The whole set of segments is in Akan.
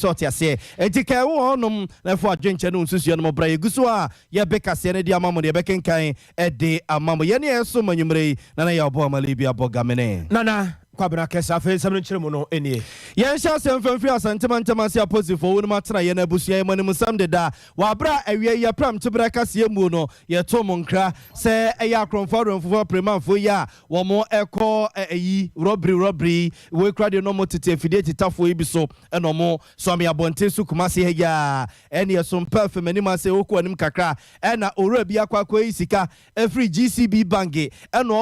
Sɛ ɔte aseɛ. Enti ka ɛwo wɔ hɔnom na ɛfo adwenkyɛ ne wo nsusuiɛ no mo bra. Yɛgu so a yɛbe kaseɛ no de ama mo deɛ yɛbɛkenkan de ama mo. Yɛne ɛsom anwummerɛ yi, Nana Yaw Boamah Libya Bɔgamene. Nana Kwabena Kɛse, afei nsɛm no nkyerɛmu no nie. Yɛnhyɛ aseɛ mfa mfiri Asante mantam ase aposifoɔ wonom atena yɛn abusua yi mu animsɛm deda wɔ aberɛ a awia yi yɛpram teberɛ kaseɛ muo no yɛto mo nkra sɛ ɛyɛ akorɔmfoɔ awerɛmfofoɔ apremanfoɔ yi a wɔn ɛkɔ ɛyi rɔbiri rɔbiri yi wei kora deɛ no wɔn tete afidie tetafoɔ yi bi so ɛna wɔn soame abɔnten so Kumase ha yi a ɛne ɛso mpɛ fam anim ase wokɔ anim kakra ɛna owura bi akɔ akɔyi sika Ɛfiri GCB Bank ɛna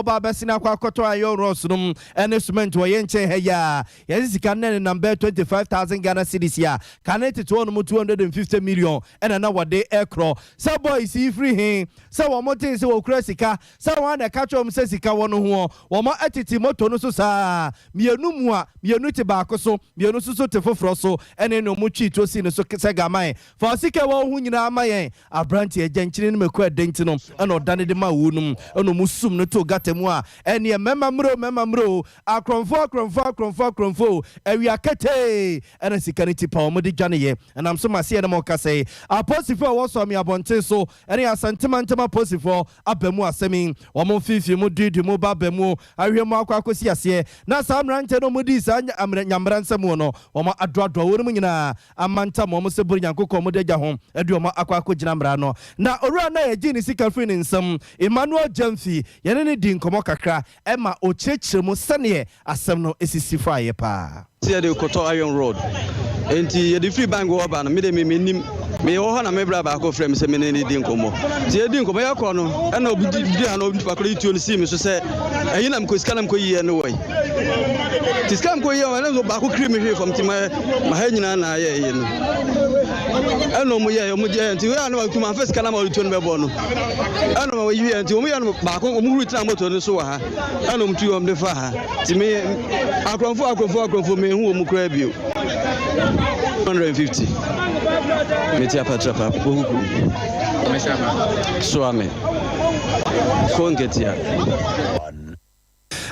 ɔba abɛsene akɔ akɔtɔ iron rods nom ɛne cement wɔ yɛn nkyɛn ha yi a yɛse sika no na ɛnenam bɛyɛ 25,000 Ghana cedis a kane tete hɔ nom 250 million ɛna na wɔde ɛkorɔ sɛ boys yi firi he sɛ wɔn tee sɛ wɔkura sika sɛ wɔn na ɛka kyerɛ wɔn sɛ sika wɔ no hoɔ wɔn ɛtete moto no so saa mmienu mua mmienu te baako so mmienu nso so te foforɔ so ɛne ne wɔn twii tuo sii ne so sɛ gaman fa sika ɛwɔ wo ho nyinaa ma yɛn Aberanteɛ, gyankyini no mako ɛdɛ nti no ɛna ɔdane de maa wuu nom ɛna ɔmo sum no too gata mu a ɛneɛ mɛma mmerɛ o mɛma mmerɛ o akorɔmfoɔ akorɔmfoɔ akorɔmfoɔ akorɔmfoɔ o awia ketee ɛna sika no ti pa ɔmo de dwaneeɛ ɛnam so ma seɛ na mɔkasa yi aposifoɔ a ɛwɔ Suame abɔnten so ɛne Asante mantam aposifoɔ aba mu asɛm yi wɔn mfimfini mu duidui mu ba aba mu ahwɛ mu akɔ akɔsi aseɛ na saa mmeranteɛ no ɔmo dii saa nyamera nsɛm no wɔn adoadoa wɔn mu nyinaa amantam wɔn sɛ boro Nyankopɔn wɔde agya ho de wɔn akɔ akɔgyina mmara ano. Na owura no a yɛgyee ne sika firii ne nsam, Emmanuel Gyamfi, yɛne no dii nkɔmmɔ kakra ma ɔkyerɛkyerɛ mu sɛdeɛ asɛm no sisi faeɛ paa. Sɛ yɛde rekɔtɔ iron rod nti yɛde firi bank hɔ ba no me de me mennim mewɔ hɔ na me bra baako frɛ me sɛ me ne no di nkɔmmɔ nti yɛdi nkɔmmɔ yɛkɔ no ɛna obi di ha na obi nipa koro yi tuo no sii me so sɛ ɛyi na mekɔ sika na mekɔ yiɛ no wɔ yi nti sika mekɔ yiɛ wɔ ɛna nso baako kiri me hwee fam nti ma ma ha nyinaa na ayɛ yɛ no ɛna ɔmo yɛ ɔmo yɛ nti wei a na watum anfa sika na ma ɔde tuo no bɛbɔ no ɛna ɔmo yi yɛ nti ɔmo yɛ no baako ɔmo huru tena moto no so wɔ ha ɛna ɔmo tu ɔmo de fa ha nti me akorɔmfo akorɔmfo akorɔmfo me hu ɔmo koraa bio 150 mete apatrapa pokuku soa me kɔ nketea.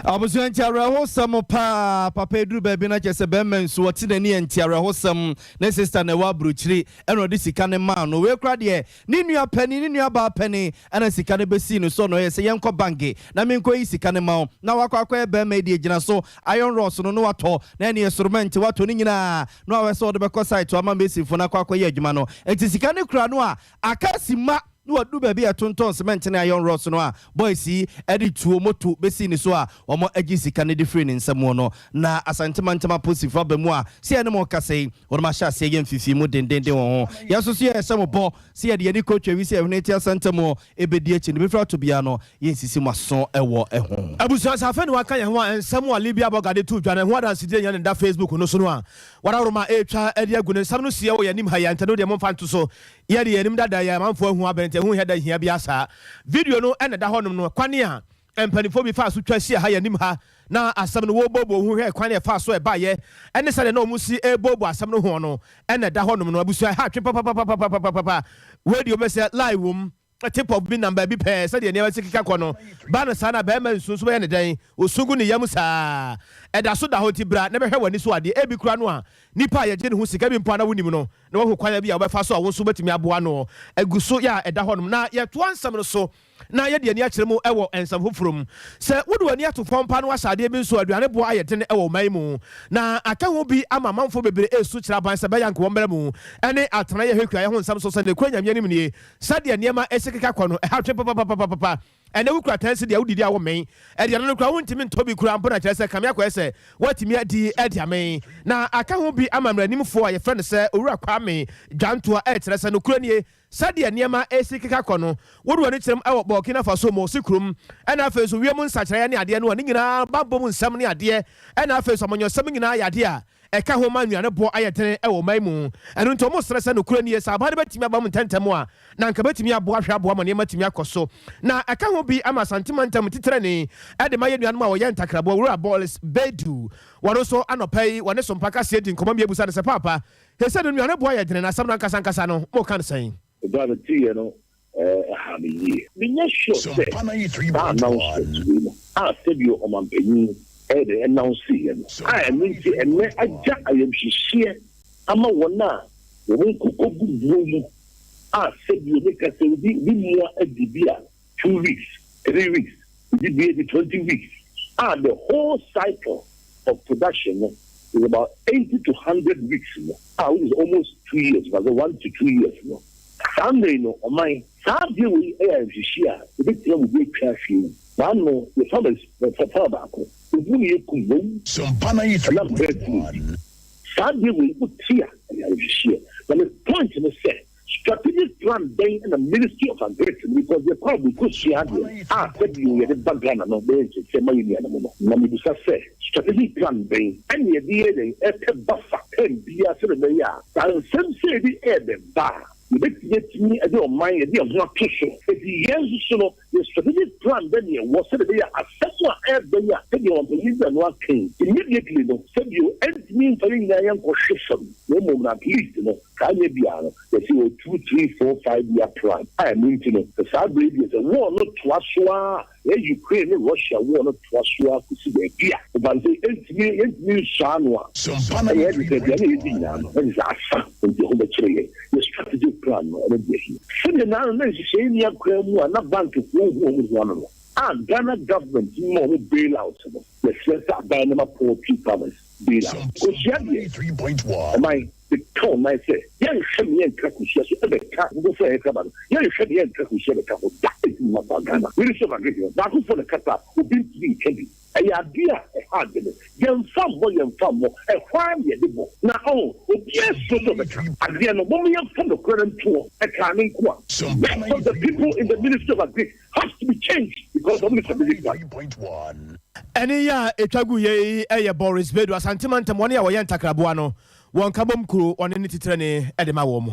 Abusua nti awerɛhosɛm paa papa eduru baabi na kyerɛ sɛ bɛrima nsu ɔte n'ani ɛnti awerɛhosɛm ne sister na ɛwɔ aburokyiri ɛna ɔde sika no maa no wei koraa deɛ ne nua panin ne nua baa panin ɛna sika no bɛsii no so na ɔyɛ sɛ yɛnkɔ bange na menkɔ yi sika no ma wo na wakɔ akɔyɛ bɛrima yi deɛ gyina so iron rods no na watɔ na ɛneɛ soromɛnte watɔ ne nyinaa na wawɛ sɛ ɔde bɛkɔ site ama masonfoɔ no akɔ akɔyɛ adwuma no nti sika no kura no a aka simma na wadu baabi a yɛtontɔn cement ne iron rods no a boys yi de tuo moto bɛsii ne so a wɔgye sika no de firii ne nsa mu no. Na Asante mantam apolisifo aba mu a sɛ yɛne mo rekasa yi, wɔnom ahyɛ aseɛ yɛ mfifii mu dendeenden wɔ ho. Yɛn nso so yɛrehyɛ mo bɔ sɛ yɛde yɛn ani kɔ Twawisi a ɛhwene tia Santamu ɛbɛdi akyi no, bɛfiri ato biara no, yɛnsisi mo aso wɔ ho. Abusua, sɛ afei na waka yɛn ho a, nsɛm a Libya Bɔga de too dwa no, ɛho adansedie nya ne da Facebook no so no a, wɔadaworoma retwa de agu no. Nsɛm no siiɛ wɔ yɛn anim ha yi a, nti ɛno deɛ momfa nto so. Yɛ de yɛn anim dada yi a amanfoɔ ahu abɛn nti ɛho nhia da hia biara saa. Video no na ɛda hɔnom no, kwan a mpanimfoɔ bi faa so twa hyia ha yɛn anim ha na asɛm no wɔrebooboo ho hwɛɛ kwan a ɛfaa so ɛbaeɛ ne sɛdeɛ na wɔsi rebooboo asɛm no ho no na ɛda hɔnom no. Abusua ɛha atwe papapapapapapa. Wei deɛ wobɛsɛ lie wom. Tip off bi nam baabi pɛɛ sɛdeɛ nneɛma si keka kɔ no ba no saa na barima nsu nso bɛyɛ no dɛn? Osu gu ne yam saa. Ɛda so da hɔ nti bra na bɛhwɛ w'ani so adeɛ. Ebi koraa no a nipa a yɛgye ne ho sika bi mpo a na wonim no na wahu kwan bi a wobɛfa so a wo nso wobɛtumi aboa no. Agu so yɛ a ɛda hɔnom. Na yɛtoa nsɛm no so na yɛde ani akyerɛ mu wɔ nsɛm foforɔ mu. Sɛ wode w'ani ato fam paa na woahyɛ adeɛ bi nso a, aduane boɔ ayɛ den wɔ ɔman yi mu. Na aka ho bi ama amanfoɔ bebree resu kyerɛ aban sɛ ɛbɛyɛ anka wɔmmra mu ne atenaeɛ hwɛ kuayɛ ho nsɛm so sɛ nokorɛ Nyame anim nie. Sɛdeɛ nneɛma si keka kɔ no, ɛha twe papapapapapa. Ɛnnɛ wokura tansi deɛ wodidi a wommen. Aduane no koraa wontumi ntɔ bi koraa mpo na kyerɛ sɛ kame akɔyɛ sɛ woatumi adi adi amee. Na aka ho bi ama mmaranimfoɔ a yɛfrɛ no sɛ Owura Kwame Dwantoa ɛrekyerɛ sɛ nokorɛ nie, sɛdeɛ nneɛma si keka kɔ no, wode w'ani kyerɛm wɔ Burkina Faso Mossi kurom ɛna afei nso wiem nsakyeraeɛ ne adeɛ no a ne nyinaa bammɔ mu nsɛm ne adeɛ ɛna afei nso amanyɔsɛm nyinaa yɛ adeɛ a ɛka ho ma nnuane boɔ ayɛ dene wɔ ɔman yi mu. Ɛno nti wɔsrɛ sɛ nokorɛ nie, sɛ aban no bɛtumi aba mu ntɛntɛm a, na anka bɛtumi aboa ahwɛ aboa ma nneɛma atumi akɔ so. Na ɛka ho bi ama Asante mantam titenani de ma yɛn nuanom a wɔyɛ ntakraboa, Owura Bolis Badu. Wɔno nso anɔpa yi wɔne Sompa Kaseɛ di nkɔmmɔ mmiɛbusa no sɛ, Paapa, seesei no nnuane boɔ ayɛ dene na asɛm no ankasa ankasa no moka no sɛn? Berɛ a meteeɛ no, ɛhaa me yie. Menyɛ sure sɛ saa announcement wei no a sɛdeɛ ɔmanpanin ɛyɛ dɛn announce yɛ no a ɛno nti ɛnnɛ agya ayamhyehyeɛ. ama wɔn a wɔn nkokɔ gu buo mu a sɛdeɛ meka sɛ obi mmoa adi bi a 2 weeks, 3 weeks, obi bi adi 20 weeks a, the whole cycle of production no is about 80 to 100 weeks no a, which is almost 2 years, but 1 to 2 years no. Saa mmere no, ɔman saa adeɛ wei yɛ ahwehwɛ a ebɛtumi ama obi atwa ahwɛ mu n'ano. Yɛ farmers farmer baako obu ne yɛ kum wɔwu ɛnam bird flu. Saa adeɛ wei wote a, ɛyɛ ahwehwɛ. Na the point no sɛ, strategic plan bɛn na Ministry of Agric, because yɛ kɔ aboko sua adeɛ a sɛdeɛ yɛde ba Ghana no bɛyɛ nkyɛnkyɛn ma yɛ nuanom no, na mebisa sɛ strategic plan bɛn ɛna yɛde yɛ dɛn ɛpɛ bafa term biara sɛdeɛ ɛbɛyɛ a saa nsɛm sɛ ebi ɛɛbɛba a, yɛbɛtumi atumi ɛde ɔman yɛde ɛho ato so? Eti yɛn nso so no, yɛ strategic plan bɛ ne ɛwɔ sɛdeɛ ɛbɛyɛ asɛm a ɛɛbɛ yi a, sɛdeɛ wɔn panyin bi ano akan immediately no, sɛdeɛ ɛntumi nfa yɛn nyinaa yɛn nkɔhwe fam, na mmom na at least no saa nyɛ biara no, yɛsi wɔ 2, 3, 4, 5 year plan a ɛno nti no sɛ saa bere bi sɛ wɔn no toa so a, yɛ Ukraine ne Russia war no toa so a kɔsi baabi a ɔbante ɛntumi yɛntumi nsɔ ano a, ɛyɛ ɛde sɛ aduane a yɛdi nyinaa no ɛde sɛ asa nti ɛho bɛkyerɛ yɛn. Yɛ strategic plan no, ɛno deɛ hia sɛdeɛ naano na nhyehyɛe nni akwan mu a na bankfoɔ hu ɔmo ho ano no a, Ghana government ma ɔmo bail out no. Yɛsrɛ sɛ aban no ma poultry farmers bail out. Kosua deɛ, ɔman meka ɔman sɛ yɛnhwɛ ne yɛnka kosua so ɛbɛka nkokɔ a yɛka ba no, yɛnhwɛ ne yɛnka kosua bɛka ho da. Ɛtumi ma ba Ghana Ministry of Agriculture baakofoɔ na kasa a obi ntumi nka bi. Ɛyɛ adeɛ a ɛha adwene. Yɛmfa mmɔ, yɛmfa mmɔ ɛhɔ ara na yɛde bɔ na ɔho obiara suro sɛ ɔbɛka adeɛ no. Mom yɛmfa nokorɛ no ntoɔ ɛkaa ne nko a, rest of the people in the Ministry of Agric has to be changed because ɔmo ne strategic plan. Ɛne yɛ a ɛtwa gu yɛ yi ɛyɛ Boris Bedu, Asantema ntam wɔne a wɔyɛ ntakraboa no wɔn ka bom kuro, ɔne ne titirani ɛde ma wɔn mu.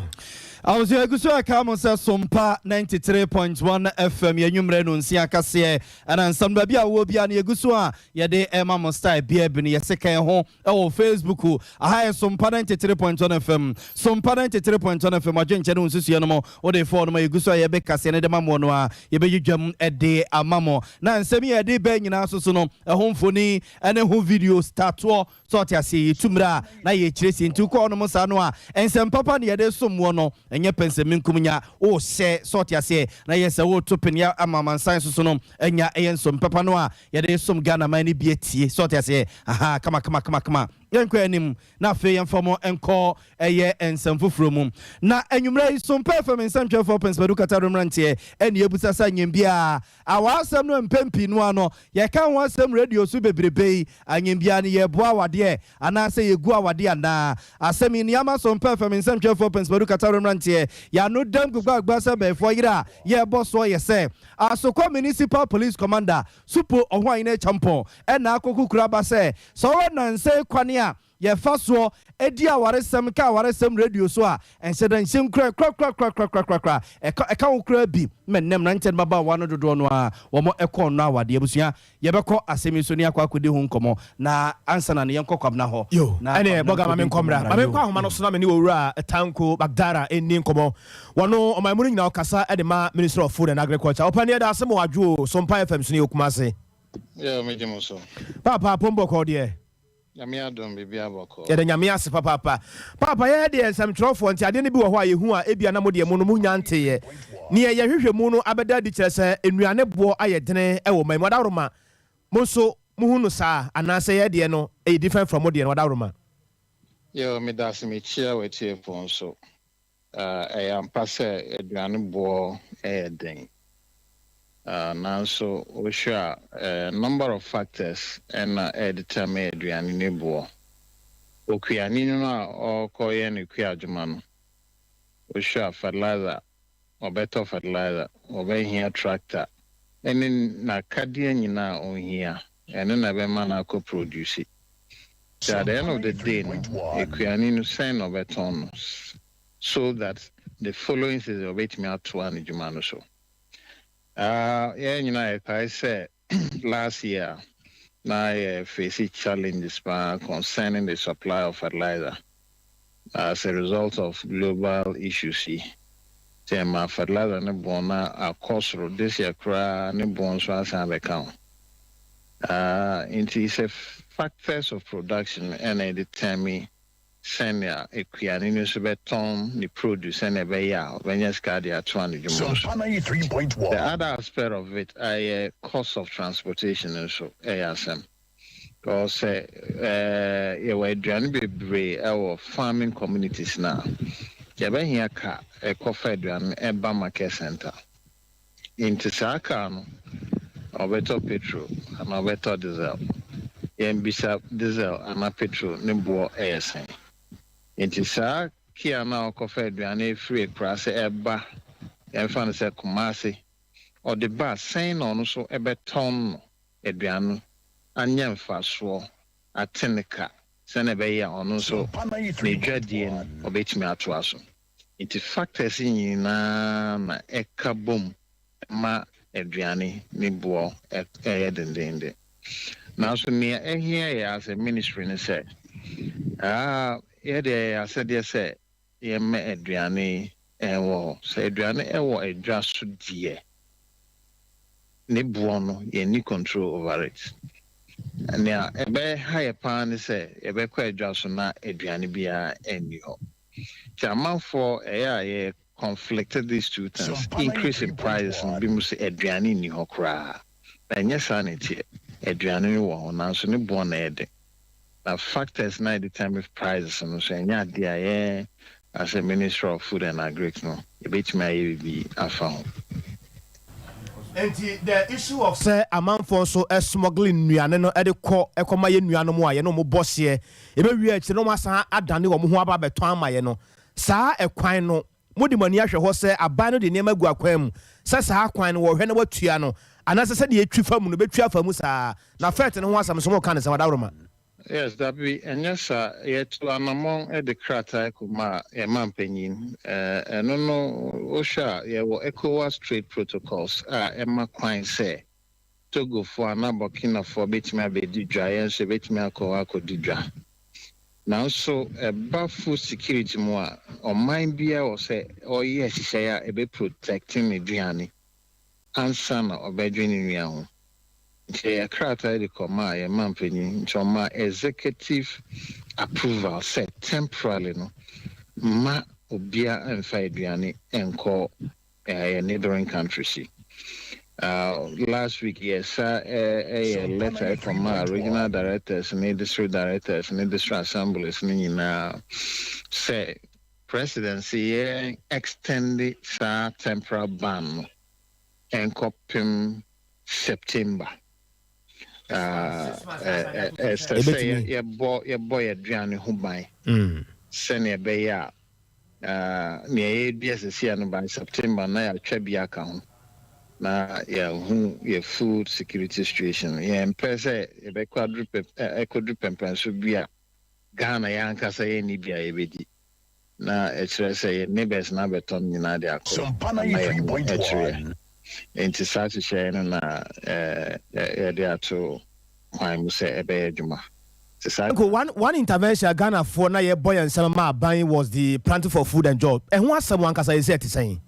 Ahosuo egu so ɛka mo sɛ Sompa 93.1 FM, yɛnwummerɛ no nsia kaseɛ ɛna nsɛm baabi a wɔwɔ bia no yɛgu so a yɛde ɛma mo style bia bi no. Yɛse kan ho ɛwɔ Facebook aha yɛ Sompa 93.1 FM, Sompa 93.1 FM. Adwenkyɛ ne wo nsusua no mo wode fɔɔ no ma yɛgu so a yɛbɛ kaseɛ no de ma mo no a yɛbɛdwidwam ɛde ama mo. Na nsɛm yi a yɛde bɛɛ nyinaa so so no, ɛho mfoni ɛne ho video statoɔ sɛ ɔte aseɛ, yɛtu mmerɛ a na yɛkyerɛ sie. Nti wokɔ hɔnom saa no a, nsɛm papa ne yɛde som woɔ no, ɛnyɛ pɛnsɛmenkum nya wohyɛ sɛ ɔte aseɛ na yɛ sɛ woto pene ama amansan so so no anya ɛyɛ nsɛm papa no a yɛde som Ghana man no bi atie sɛ ɔte aseɛ aha kama kama kama kama. Yɛnkɔ anim na afei yɛmfa mo nkɔ ɛyɛ nsɛm foforɔ mu. Na anwummerɛ yi Sompa FM nsɛmtwerɛfoɔ Pɛnsɛmadu Kata do mmeranteɛ ɛne yɛbusa sɛ anyem biara awa asɛm no mpɛn pii no ano yɛka ho asɛm radio so bebrebe yi, anyem biara no yɛboa awadeɛ anaasɛ yɛgu awadeɛ anaa? Asɛm yi nneɛma Sompa FM nsɛmtwerɛfoɔ Pɛnsɛmadu Kata do mmeranteɛ yɛano dam gbagbagba sɛ bɛɛfoɔ yere a yɛrebɔ soɔ yɛ sɛ Asokɔ Municipal Police Commander Supo Ɔhoayene Champɔn ɛna akɔkukura kura ba sɛ sɛ ɔwɔ nansɛn kwane a yɛfa soɔ edi awaresɛm ka awaresɛm radio so a, ɛnhyɛ dɛ nhyɛ nkura korakorakorakorakorakora ɛka ɛka wo kora bi mɛ nnɛ mmeranteɛ no babaawa no dodoɔ no a wɔn ɛkɔ nnɔ awadeɛ. Abusua, yɛbɛkɔ asɛm yi so ne akɔ akɔdi ho nkɔmmɔ na ansa na ne yɛnkɔ Kwabena hɔ. Yo. Na ɛne Kwabena bɔga ma nkɔdi menkɔ mmra nkɔmmɔ ma mmra. menkɔ ahoma no so na mene Owura Tanko Bagdara ɛnni nkɔmmɔ. Wɔno ɔman mu no nyinaa ɔkasa de ma Ministry of Food and Agriculture. Ɔpani, ɛda ase ma wadwo o. Sompa FM so ne yɛ Kumase. Yeah, megye mo so. Papa, pombɔkɔ deɛ? Nyame adom, biribi abɔkɔ. Yɛda Nyame ase papaapa. Papa, yɛyɛ deɛ nsɛmtwerɛfoɔ nti adeɛ no bi wɔ hɔ a yɛhu a ebia na mo deɛ mo no munya nteyɛ neɛ yɛhwehwɛ mu no abɛda adi kyerɛ sɛ nnuane boɔ ayɛ dene ɛwɔ man mu. Adaworoma, mo nso muhu no saa anaasɛ yɛ deɛ no ɛyɛ different from mo deɛ no? Adaworoma. Yo, meda ase, mekyia w'atiefoɔ nso. Ɛyɛ ampa sɛ aduane boɔ ɛyɛ den. Nanso wohwɛ a, number of factors ɛna ɛdetermine aduane ne boɔ. Okuani no a ɔrekɔyɛ ne kua adwuma no, wohwɛ a, fertilizer, ɔbɛtɔ fertilizer, ɔbɛhia tractor, ɛne n'akadeɛ nyinaa a ɔhia, ɛno na ɛbɛma no akɔ produce. So at the end of the day no, ekuani no sɛn na ɔbɛtɔn no so that the following season ɔbɛtumi atoa ne dwuma no so. Yɛn nyinaa yɛkae sɛ last year na yɛ face challenges paa concerning the supply of fertilizer as a result of global issues yi. Nti ɛma fertilizer ne boɔ na akɔ soro. This year koraa ne boɔ nso asan abɛka ho. Nti sɛ factors of production ɛna determine. Sɛnea okuani no nso bɛtɔn ne produce sɛnea ɛbɛyɛ a ɔbɛnya sika de atoa ne dwuma so. The other aspect of it ɛyɛ cost of transportation nso ɛyɛ asɛm. Because sɛ yɛwɔ aduane bebree ɛwɔ farming communities na yɛbɛhia car ɛkɔfa aduane ɛba market center. Nti saa car no, ɔbɛtɔ petrol anaa ɔbɛtɔ diesel. Yɛn bisa diesel anaa petrol ne boɔ ɛyɛ sɛn? Nti saa kia no a ɔkɔfa aduane efiri ekuraase ɛba, yɛmfa no sɛ Kumase, ɔde ba, sɛn na ɔno nso ɛbɛtɔn no aduane no anyɛ mfasoɔ ate ne ka sɛnea ɛbɛyɛ a ɔno nso ne dwadie no ɔbɛtumi atoa so? Nti factors yi nyinaa na ɛka bom ma aduane ne boɔ ɛyɛ dendenden. Nanso nea ɛhia yɛ as a ministry ne sɛ yɛde ɛyɛ asɛdeɛ sɛ yɛmma aduane ɛwɔ hɔ. Sɛ aduane ɛwɔ adwa so deɛ, ne boɔ no yɛnni control over it. Nea ɛbɛha yɛ paa ne sɛ yɛbɛkɔ adwa so na aduane biara ɛnni hɔ. Nti amanfoɔ ɛyɛ a yɛ conflicted these two things, increase in prices no bi mu sɛ aduane nni hɔ koraa, na ɛnyɛ saa na ɛteɛ. Aduane no wɔ hɔ, nanso ne boɔ na ɛyɛ den, na factors na determine prices no so ɛnyɛ adeɛ a yɛn as a Ministry of Food and Agric no yɛbɛtumi ayɛ biribi afa ho. Nti the issue of sɛ amanfoɔ nso smuggling nnuane no de kɔ ɛkɔma yɛ nnuanom a yɛne wɔn bɔ seɛ, yɛbɛwie akyire na wɔn asan adane wɔn ho aba abɛtɔn ama yɛ no, saa ɛkwan no mode mo ani ahwɛ hɔ sɛ aban no de nneɛma gu akwan mu sɛ saa kwan no wɔhwɛ na watua no, anaasɛ sɛdeɛ ɛtwi fa mu no bɛtwi afa mu saa na fɛt no ho asɛm so moka ne sɛ wadaworoma? Yes, dabi, ɛnyɛ saa. Yɛtu anammɔn de krataa kɔma a yɛma mpanyin. Ɛno no, wohwɛ a yɛwɔ ECOWAS trade protocols a ɛma kwan sɛ Togofoɔ anaa Burkinafoɔ bɛtumi abɛdi dwa, yɛn nso yɛbɛtumi akɔ hɔ akɔdi dwa. Nanso ɛba food security mu a, ɔman biara wɔ sɛ ɔyɛ nhyehyɛeɛ a ɛbɛ protect ne duane ansa na ɔbɛdwe ne nua ho. Nti yɛ krataa de kɔma a yɛma mpanyin, nti ɔma executive approval sɛ temporarily no ma obiara mfa aduane nkɔ yɛ neighboring countries yi. Last week yɛsa ɛyɛ letter ɛkɔma regional directors ne district directors ne district assemblies ne nyinaa sɛ presidency yɛ extend saa temporal ban no ɛnkɔpem September. Ɛsɛ sɛ yɛbɔ yɛ aduane ho ban sɛnea ɛbɛyɛ a nea yɛdua sesia no, by September na yɛatwa bi aka ho na yɛhu yɛ food security situation. Yɛmpɛ sɛ yɛbɛkɔ aduru ɛkɔduru pɛmpɛnso bi a Ghana yɛn ankasa yɛnni bi a yɛbɛdi na ɛkyerɛ sɛ yɛ neighbors na abɛtɔ no nyinaa de akɔ ama yɛn ho ɛkyerɛ. Nti saa hyehyɛeɛ no na yɛde ato kwan mu sɛ ɛbɛyɛ adwuma. Nko one intervention a Ghanafoɔ na yɛbɔ yɛn nsɛm ma aban was the Planting for Food and Job. Ɛho asɛm ankasa yɛ sɛ ɛte sɛn?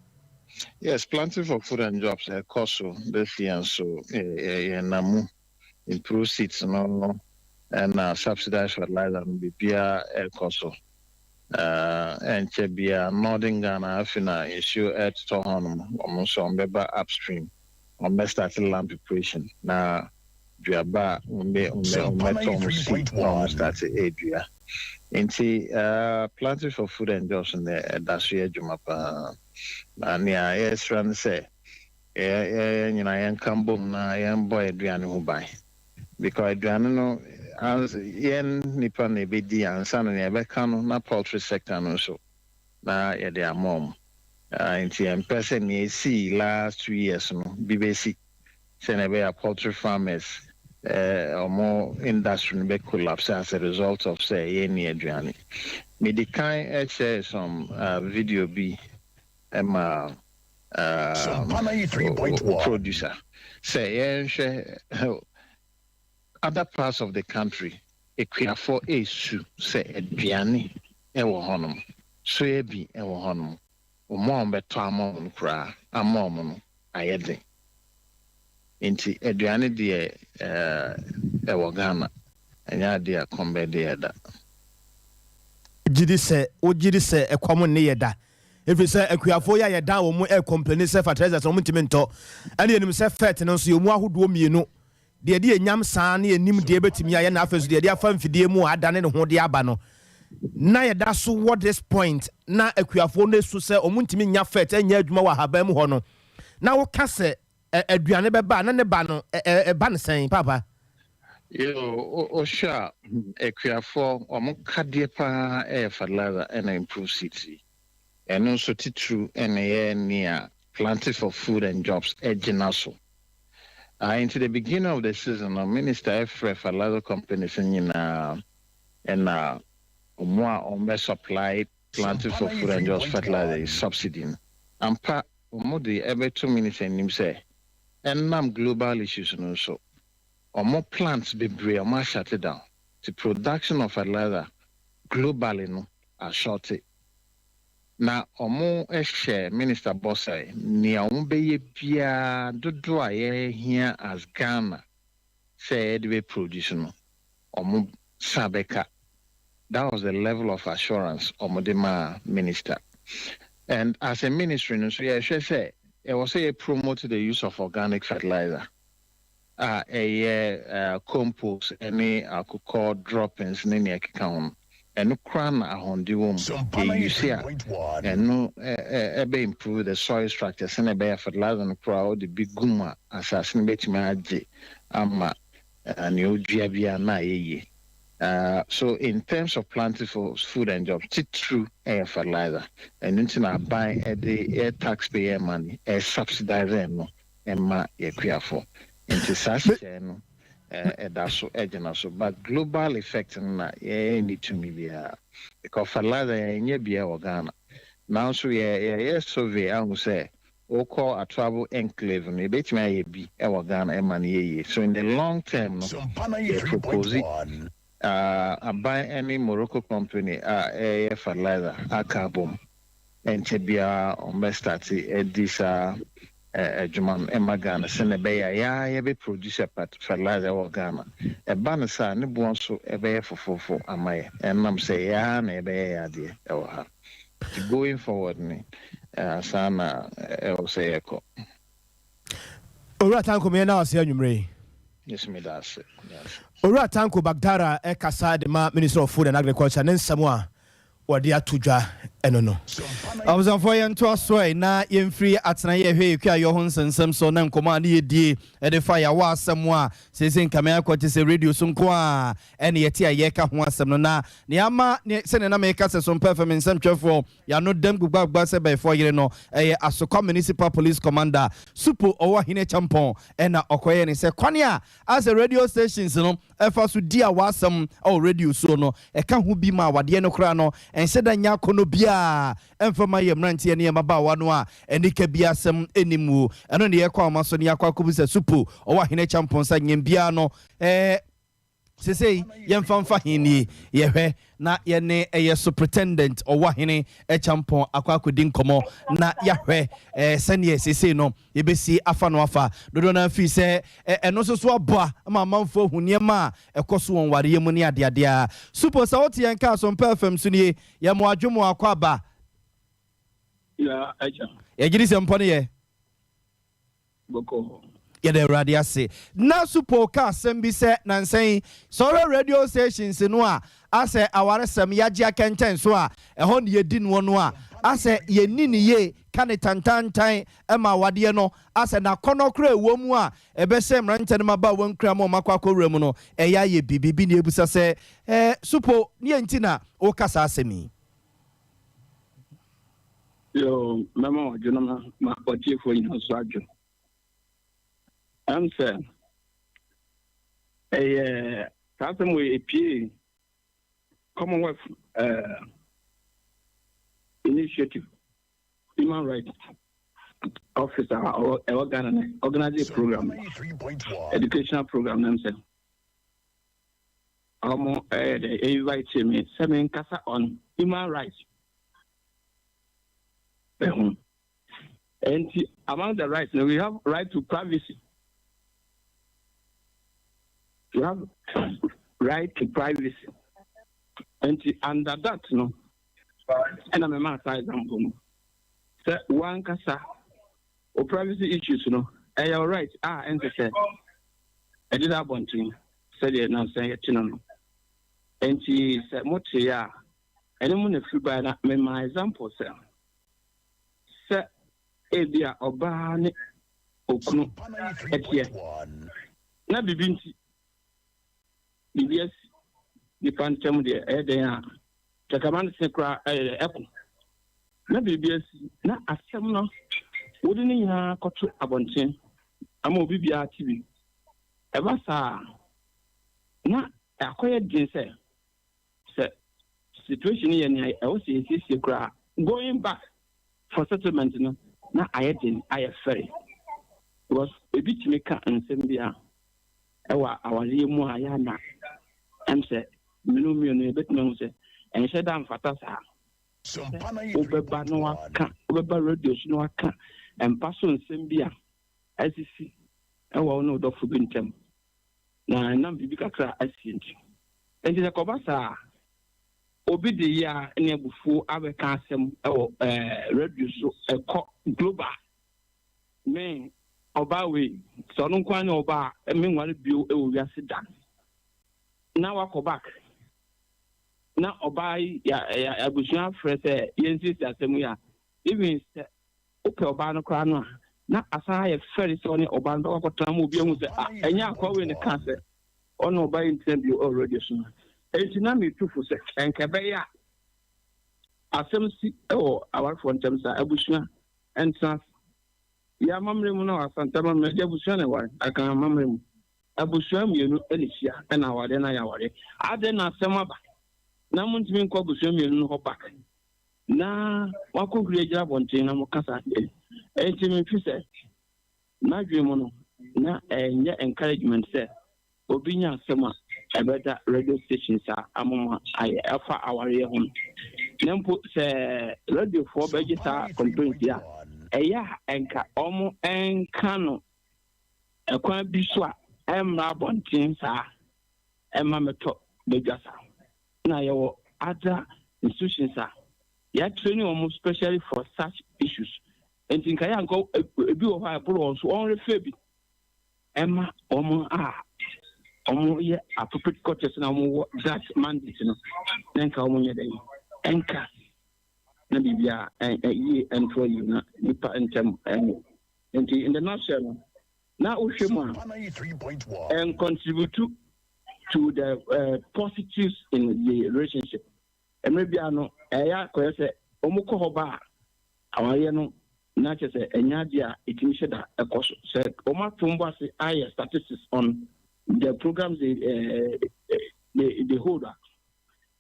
Yes, Planting for Food and Jobs ɛkɔ so this year nso. Yɛnam mu improve seeds no ɛna subsidized fertilizer no, biribiara ɛkɔ so. Ɛnkyɛ bia Northern Ghana afi na nsuo ɛtotɔ hɔ nom, ɔmo nso ɔmo bɛba upstream, ɔmo bɛ start land preparation na duaba a ɔmo bɛtɔ ɔmo seed na ɔmo start ɛdua. Nti Planting for Food and Jobs no ɛda so yɛ adwuma paa, na nea yɛsrɛ no sɛ yɛ nyinaa yɛnka mbom na yɛmbɔ aduane ho ban, because aduane no yɛn nipa na ebedi ansa na nea yɛbɛka no na poultry sector no nso na yɛde ama ɔmo. Nti yɛmpɛ sɛ nea esi last 2 years no bi bɛsi, sɛnea ɛbɛyɛ poultry farmers ɔmo industry no bɛ collapse as a result of sɛ yɛnni aduane. Mede kan ɛkyerɛ some video bi ɛma producer sɛ yɛnhwɛ other parts of the country, ekuafoɔ esu sɛ aduane ɛwɔ hɔnom, soya bean ɛwɔ hɔnom, wɔn a wɔbɛtɔ ama wɔn koraa ama wɔn no ayɛ den. Nti aduane deɛ ɛwɔ Ghana, ɛnyɛ adeɛ a kɔm bɛde yɛ da. Gyidi sɛ wogye di sɛ ɛkɔm nne yɛ da, ɛfiri sɛ akuafoɔ yi a yɛda wɔn mu ɛcomplain sɛ fertilizers no wɔntumi ntɔ, ɛne yɛnim sɛ fert no nso yɛ mu ahodoɔ mmienu, deɛ yɛde yɛnyam saa ne yɛnim deɛ ɛbɛtumi ayɛ, na afei so deɛ yɛde afa mfidie mu a adane ne ho de aba no. Na yɛda so wɔ this point na akuafoɔ no esu sɛ wɔn ntumi nya fert ɛnyɛ adwuma wɔ ahaban mu hɔ no, na woka sɛ aduane bɛba a, na ne ba no ɛba ne sɛn, papa? Yo, wohwɛ a, akuafoɔ ɔmo kadeɛ paa ɛyɛ fertilizer ɛna improve seeds yi. Ɛno nso titiriw ɛna ɛyɛ nea Planting for Food and Jobs ɛgyina so. Into the beginning of the season no, minister ɛfrɛ fertilizer companies nyinaa ɛna ɔmo a ɔmo bɛ supply Planting for Food and Jobs fertilizer yi subsidy no. Ampa, ɔmo de ɛbɛto minister anim sɛ ɛnam global issues no nso, ɔmo plants bebree ɔmo ashut down. The production of fertilizer globally no ashort. Na ɔmo hyɛ minister bɔ sɛ nea ɔmo bɛyɛ biara, dodoɔ a yɛhia as Ghana sɛ yɛde bɛ produce no, ɔmo sa bɛka. That was the level of assurance ɔmo de maa minister. And as a ministry no nso, yɛhwɛ sɛ ɛwɔ sɛ yɛ promote the use of organic fertilizer a ɛyɛ compost ne akokɔ droppings ne nea ɛkeka ho no. Ɛno koraa na ahɔnde wɔ mu yɛuse a, ɛno ɛbɛ improve the soil structure sɛnɛ ɛbɛyɛ fertilizer no koraa wode bi gu mu a, asase no bɛtumi agye ama nea odua biara na ayɛ yie. So in terms of Planting for Food and Jobs, titiriw ɛyɛ fertilizer. Ɛno nti na aban ɛde ɛyɛ taxpayer money ɛyɛ subsidize no ɛma yɛkuafo. Nti saa hyehyɛ no ɛda so ɛgyina so, but global effect no na yɛyɛ ni tumi biara, because fertilizer yɛnyɛ bia wɔ Ghana. Nanso yɛyɛ survey ahu sɛ wokɔ Atuabo enclave no, yɛbɛtumi ayɛ bi ɛwɔ Ghana ɛma no yɛyie. So in the long term no, yɛ propose aban ne Morocco company a ɛyɛ fertilizer aka abom, ɛnkyɛ biara ɔmbɛ start ɛdi saa adwuma no ɛma Ghana, sɛnɛ ɛbɛyɛ a yɛa yɛbɛ produce fertilizer wɔ Ghana. Ɛba no saa, ne boɔ nso ɛbɛyɛ fofofo ama yɛ, ɛnam sɛ yɛa na yɛbɛyɛ yɛ adeɛ ɛwɔ ha. Nti going forward ni saa na ɛwɔ sɛ yɛkɔ. Owura Tanko, meyɛ na ɔsɛ anwummerɛ yi. Yes, meda ase. Owura Tanko Bagdara ɛkasa de ma Minister of Food and Agriculture ne nsɛm a wɔde ato dwa ɛno no. Abusuafoɔ, yɛntoa so ɛ na yɛmfiri atena yɛhwɛ yɛkua yɛ ho nsɛnsɛm so na nkɔmmɔ a ne yɛdie ɛde fa yɛawɔ asɛm a seesei nkame akɔ te sɛ radio so nko a ɛne yɛte a yɛka ho asɛm no, na nea ama sɛnea na meka sɛ so mpɛ fam nsɛmtwerɛfoɔ yɛano dam gbugbagba sɛ bɛɛfoɔ yere no, ɛyɛ Asokwa Municipal Police Commander Supo ɔwɔ Ahene Champɔn, ɛna ɔkɔyɛ ne sɛ kwane a asɛ radio stations no ɛfa so di a wɔasɛm ɛwɔ radio so no, ɛka ho bi ma awadeɛ no koraa no ɛnhyɛ da nya akɔnnɔ biaa ɛmfa ma yɛ mmeranteɛ ne mmabaawa no a ɛnika bi asɛm ɛnim wo. Ɛno ne yɛkɔ ama so ne yɛakɔ akɔbu sɛ Supo ɔwɔ Ahene Champɔn sɛ nyem biara no sesei yɛmfa mfa henie yɛhwɛ na yɛne ɛyɛ Superintendent ɔwɔ Ahene Champɔn akɔ akɔdi nkɔmmɔ na yɛahwɛ sɛneɛ sesei no yɛbɛsi afa no afa dodoɔ no afii sɛ ɛno nso so aboa ma amanfoɔ ahu nneɛma a ɛkɔ so wɔn wareɛ mu ne adeadeɛ a. Supo, sɛ wote yɛn kaa so mpɛ fam so nie, yɛmo adwo mu akɔ aba. Ya, agya. Yɛgyere sɛ mpɔ no yɛ. Bɔkɔ. Yɛda Awurade ase. Na Supo ka asɛm bi sɛ nansɛn sɔrɔ radio stations no a asɛ awaresɛm yɛagye akɛntɛn so a ɛhɔ ne yɛdi noɔ no a, asɛ yɛnni ne yie ka ne tantantan ma awadeɛ no asɛ n'akɔnɔ kora ɛwɔ mu a ɛbɛhyɛ mmeranteɛ no maba a wɔnkura ma ɔmakɔ akɔwura mu no, ɛyɛ ayɛ biribi ne ɛbusa sɛ Supo ne yɛ nti na woka saa asɛm yi. Yo, mɛma wadwo no ma ɔtiefoɔ nyinaa so adwo. Sɛ ɛyɛ saa asɛm wɔ epie Commonwealth Initiative Human Rights Office a ɛwɔ Ghana no organize program, educational program, nam sɛ ɔmo ɛyɛ dɛ invite me sɛ menkasa on human rights ɛho. Nti among the rights, we have right to privacy. We have right to privacy. Nti under that no, ɛna mɛma saa example no sɛ wankasa o, privacy issues no ɛyɛ alright a ɛnsɛ sɛ ɛdeda abɔnten sɛdeɛ nansa yɛte no. Nti sɛ mote a, ɛne mu na firi bae. Na mema example sɛ ebi a ɔbaa ne okunu ɛteɛ na biribi nti biribi asi nipa ntam deɛ, ɛyɛ dɛn a tɛkama no se koraa ɛyɛ ɛko na biribi asi na asɛm no wode ne nyinaa kɔto abɔnten ama obi biara te bi. Ɛba saa na akɔyɛ den sɛ situation yɛ nea ɛwɔ sɛ yɛsiesie koraa, going back for settlement no na ayɛ den, ayɛ fɛre, because ebi tumi ka nsɛm bi a ɛwɔ awareɛ mu a yɛ ana sɛ mmienu mmienu yɛbɛtumi ahu sɛ ɛnhyɛ da mfata saa wobɛba na waka, wobɛba radio so na waka mpa so nsɛm bi a asisi ɛwɔ wo ne wodɔfo bi ntam na ɛnam biribi kakra asi. Nti sɛ kɔba saa, obi de yi a ne abufuo abɛka asɛm ɛwɔ radio so, ɛkɔ global, me ɔbaa wei sɛ ɔno nkoa ne ɔbaa a menware bio ɛwɔ wiase da, na wakɔ back na ɔbaa yi ya abusua afrɛ sɛ yɛnsiesie asɛm yi a, even sɛ wopɛ ɔbaa no koraa no a, na asan ayɛ fɛre sɛ ɔne ɔbaa no bɛkɔ akɔtena ma obi ahu sɛ, ah, ɛnyɛ akɔa wei ne ka sɛ ɔne ɔbaa yi ntena bio ɛwɔ radio so no. Enti na metu fo sɛ ɛnka ɛbɛyɛ a asɛm si ɛwɔ awarefoɔ ntam saa, abusua ɛntena ase. Yɛ amammerɛ mu na Asante amammerɛ de, abusua na ɛware. Aka amammerɛ mu, abusua mmienu ɛna hyia ɛna awareɛ no ayɛ awareɛ. Adɛn na asɛm aba na montumi nkɔ abusua mmienu no hɔ back na wakɔ huri agyina abɔnten na moka saa adeɛ? Enti memfi sɛ n'adwene mu no na ɛnyɛ encouragement sɛ obi nya asɛm a ɛbɛda radio station saa amoma ayɛ ɛfa awareɛ ho no. Na mpo sɛ radiofoɔ bɛgye saa complaint yi a, ɛyɛ a ɛnka ɔmo ɛnka no ɛkwan bi so a ɛmmra abɔnten saa, ɛma mɛtɔ badwa saa. Na yɛwɔ other institutions a yɛatrain wɔn specially for such issues, nti nka yɛ anka ebi wɔ hɔ a ɛboro wɔn so, wɔn refer bi ɛma wɔn a wɔn yɛ appropriate quarters na wɔn wɔ that mandate no, na nka wɔn nyɛ dɛ ɛnka na biribi a yie ɛntoa yie na nipa ntɛm ɛnyɛ. Nti in the nutshell no, na wohwɛ mu a, ɛn contribute to the positives in the relationship. Mmerɛ bia no ɛyɛ akɔyɛ sɛ wɔn kɔ hɔ ba a, awareɛ no na kyerɛ sɛ ɛnyɛ adeɛ a ɛtumi hyɛ da ɛkɔ so. Sɛ wɔn ato mbɔ ase ayɛ statistics on the programs they hold a,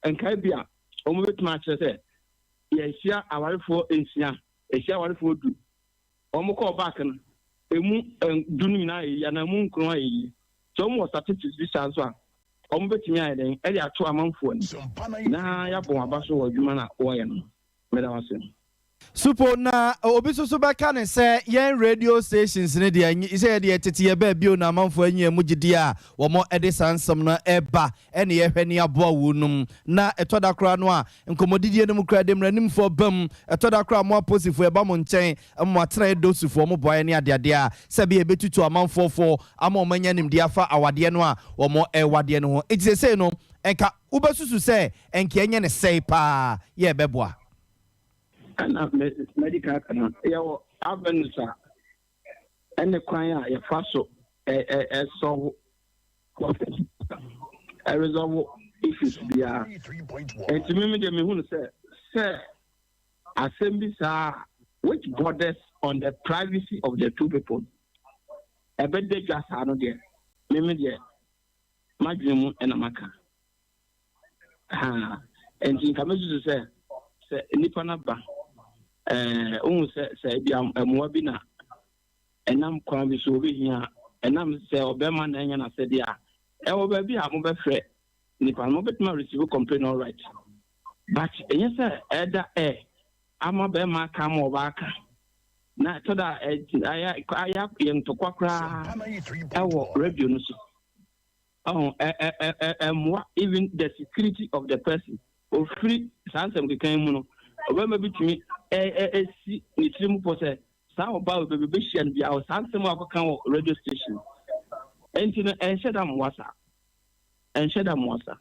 nkae bi a wɔn bɛtumi akyerɛ sɛ yɛahyia awarefoɔ 6, yɛahyia awarefoɔ 10, wɔn kɔɔ back no, emu 10 no nyinaa yɛ yie anaa emu 9 ayɛ yie. Sɛ wɔn wɔ statistics bi saa nso a, wɔn bɛtumi ayɛ dɛn ɛde ato amanfoɔ ni na yɛabɔ wɔn aba so wɔ adwuma no a wɔreyɛ no. Mɛda wase. Supo, na obi nso so bɛka ne sɛ yɛn radio stations ne deɛ sɛ yɛde yɛtete yɛ baabi o, na amanfoɔ anyi mu gyidi a wɔn de saa nsɛm no ɛba ɛne yɛhwɛ ne aboa wo nom. Na ɛtɔ da koraa no a, nkɔmmɔdidie no mu koraa de mmaranimfoɔ bam. Ɛtɔ da koraa mo aposifoɔ ɛba mo nkyɛn, mo atena yɛ dosifoɔ mo boaeɛ ne adeadeɛ a sɛbi yɛbɛtutu amanfoɔ fo ama wɔn anya nimdeɛ afa awadeɛ no a wɔn ɛwadeɛ no ho. Nti sɛsei no, ɛnka wobɛsusu sɛ ɛnka ɛnyɛ ne sɛe paa yɛ ɛbɛboa? Ɛna medical ka no, yɛwɔ avenues a ɛne kwan a yɛfa so ɛsolve, ɛresolve issues biara. Nti mímí deɛ, mehu no sɛ asɛm bi saa which borders on the privacy of the two people ɛbɛda dwa saa no deɛ, mímí deɛ, madwene mu ɛna maka ha. Nti nka mɛsusu sɛ nipa no ba ohun sɛ ebi mmoa bi na ɛnam kwan bi so obehia, ɛnam sɛ ɔbɛrima na ɛnyɛ n'asɛdeɛ a, ɛwɔ baabi a mobɛfrɛ nipa no, mobɛtumi receive complaint, all right, but ɛnyɛ sɛ ɛda ɛ ama bɛrima aka ama ɔbaa aka na ɛtɔ da ayɛ ayɛ yɛ ntɔkwa koraa ɛwɔ radio no so. Ɔho ɛ ɛ ɛ ɛmmoa even the security of the person. Ɔfiri saa nsɛm keka yi mu no, ɔbarima bi tumi si ne tiri mu pɔ sɛ saa ɔbaa wei baabi ɔbɛhyia no biara, saa nsɛm a ɔkɔka wɔ radio station. Ɛnti no, ɛnhyɛ da mmoa saa. Ɛnhyɛ da mmoa saa.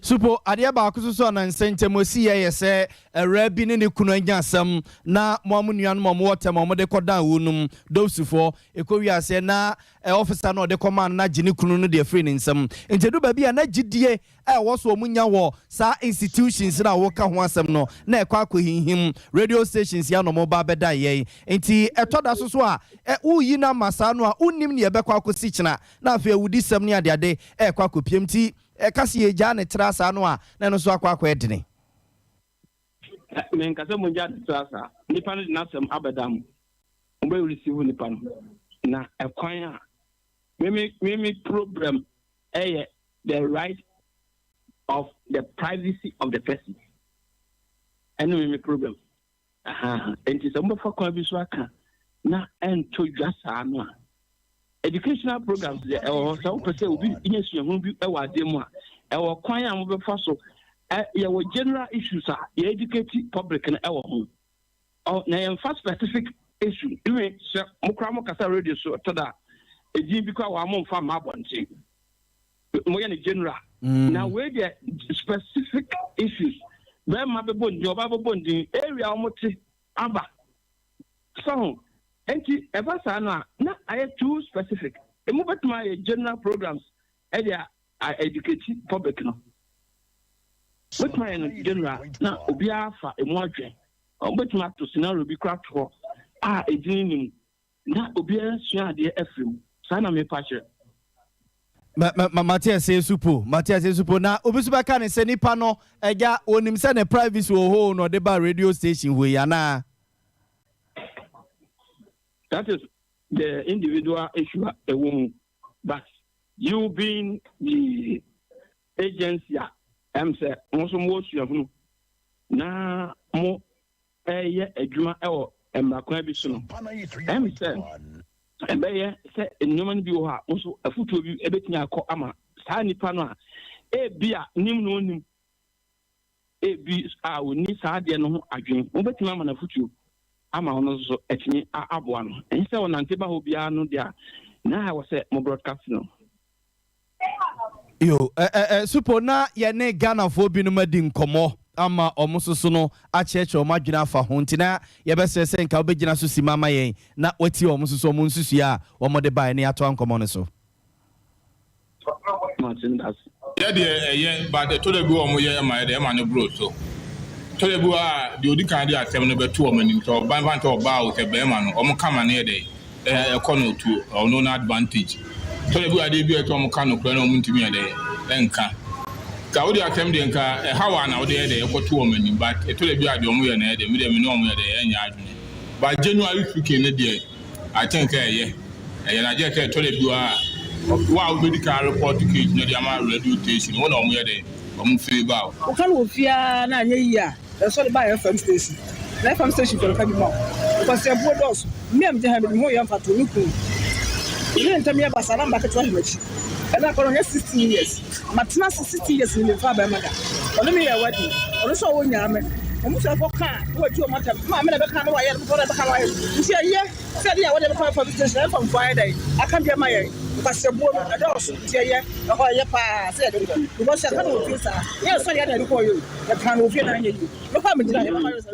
Supo, adeɛ baako nso so a na nsɛnkyɛm ɔsiiɛ yɛ sɛ awuraa bi ne ne kunu anya asɛm na mo a mo nuanom a wɔwɔ tɛm a wɔde kɔdan wo nom, Dopsifoɔ, ɛkɔwie aseɛ na ɔfisa no a ɔde kɔmaa no no agye ne kunu no de afiri ne nsam. Nti ɛdu baabi a na gyidie a ɛwɔ so wɔn nya wɔ saa institutions no a woka ho asɛm no na ɛkɔ akɔhinhim radio stations yi a na wɔba abɛdan yɛn. Nti ɛtɔ da so so a woyi no ama saa no a wonnim nea ɛbɛkɔ akɔsi kyena na afei awudisɛm ne adeade ɛrekɔ akɔpiem. Nti ɛka sɛ yɛgyaa no tra saa no a na ɛno nso akɔ akɔyɛ dene. Menka sɛ mongyaa no tra saa. Nipa no de n'asɛm abɛda mo. Mobɛ receive nipa no. Na ɛkwan a me me me problem ɛyɛ the right of the privacy of the person. Ɛno me me problem. Aha. Nti sɛ mobɛfa kwan bi so aka na ɛntɔ dwa saa no a, educational programs deɛ ɛwɔ hɔ. Sɛ wopɛ sɛ obi nya suahunu bi wɔ adeɛ mu a, ɛwɔ kwan a mobɛfa so. Yɛwɔ general issues a yɛ educate public no ɛwɔ ho. Ɔ na yɛmfa specific issue. Even sɛ mo koraa mo kasa radio so ɛtɔ da a, edin bi koraa wɔ a momfa mma abɔnten. Moyɛ no general. Na wei deɛ specific issues. Bɛrima bɛbɔ ndin, ɔbaa bɛbɔ ndin, area a wɔte aba. So ho. Nti ɛba saa no a, na ayɛ too specific. Emu bɛtumi ayɛ general programs ɛde a educate public no. Wobɛtumi ayɛ no general na obiara fa emu adwene. Wobɛtumi ato scenario bi koraa to hɔ a edin nni mu na obiara sua adeɛ afiri mu. Saa na mepa kyerɛ. Mate aseɛ supo, mate aseɛ supo. Na obi nso bɛka ne sɛ nipa no agya onim sɛ ne privacy wɔ hɔ o na ɔde ba radio station hɔ yi anaa? That is the individual issue a ɛwɔ mu, but you being the agency a ɛm sɛ mo nso mowɔ suahunu na mo ɛyɛ adwuma ɛwɔ mmara kwan bi so no, ɛm sɛ ɛbɛyɛ sɛ nneɛma no bi wɔ hɔ a mo nso afotuo bi ɛbɛtumi akɔ ama saa nipa no a ebi a nim na onim, ebi a onni saa adeɛ no ho adwene, mobɛtumi ama no afotuo ama ɔno nso atumi aboa no. Ɛnyɛ sɛ ɔnante ba hɔ biara no deɛ a na ɛwɔ sɛ mo broadcast no. Yo, ɛ ɛ ɛ Supo, na yɛne Ghanafoɔ binom adi nkɔmmɔ ama wɔn nso so no akyerɛkyerɛ wɔn adwene afa ho, nti na yɛbɛsrɛ sɛ nka wobɛgyina so sima ama yɛn na watie wɔn nso so wɔn nsusuiɛ a wɔde baeɛ na yɛatoa nkɔmmɔ no so. Yɛ deɛ ɛyɛ but ɛtɔ da bi wɔ ɔmo yɛ ma yɛ deɛ ɛma no boro so. Ɛtɔ da bi wɔ hɔ a deɛ odi kan de asɛm no bɛto wɔn anim sɛ ɔba mfa no sɛ ɔbaa o sɛ bɛɛma no ɔmo ka ma no yɛ dɛ ɛkɔ no to ɔno no advantage. Ɛtɔ da bi wɔ adeɛ bi a ɛtɔ ɔmo ka nokorɛ na ɔmo ntumi yɛ dɛ ɛnka. Nka wode asɛm deɛ nka ɛhaw a na wode yɛ dɛ ɛkɔto wɔn anim but ɛtɔ da bi a deɛ ɔmo yɛ no yɛ dɛ me deɛ me ne ɔmo yɛ dɛ ɛnyɛ adwene. But genuinely speaking no deɛ I think sɛ ɛyɛ. Ɛyɛ na gyɛ sɛ ɛtɔ da bi wɔ hɔ a, wo a wobɛdi kan arepɔto case no de ama radio station no, wo na wɔyɛ dɛn? Wɔn favour wo. Woka no wɔ fie ara na anyɛ yie a, yɛsɔre ba FM station na FM station foɔ no ka bi ma wo. Nkwaseabuo dɔɔso. Me a megyina ha yi mede me ho reyɛ mfatoho, me kunu me ne ntam yɛ basaa na me ba ketewa hyɛ m'akyi. Ɛnɛ akwadaa no ɔnyɛ 16 years. Matena ase 16 years no memfaa barima da. Ɔne me yɛɛ wedding. Ɔno nso a ɔnyaa me. M'abusuafoɔ ka a na wagye wɔn atɛm. Me maame na ɛbɛka na wayɛ no, me papa na ɛbɛka na wayɛ no. Nti ɛyɛ. Sɛ ɛdeɛ a wɔde bɛkɔ FM station FM foɔ ayɛ dɛn aka bi ama yɛn nkwaseabuo no ɛdɔɔso nti ɛyɛ ɛhɔ ɛyɛ paa sɛ yɛde kɔ because yɛka no wɔ fie saa yɛ sɔre yɛ na yɛde kɔɔ yɛ o yɛka no wɔ fie na anyɛ yie mekɔ a megyina yɛbɛma yɛ sɛ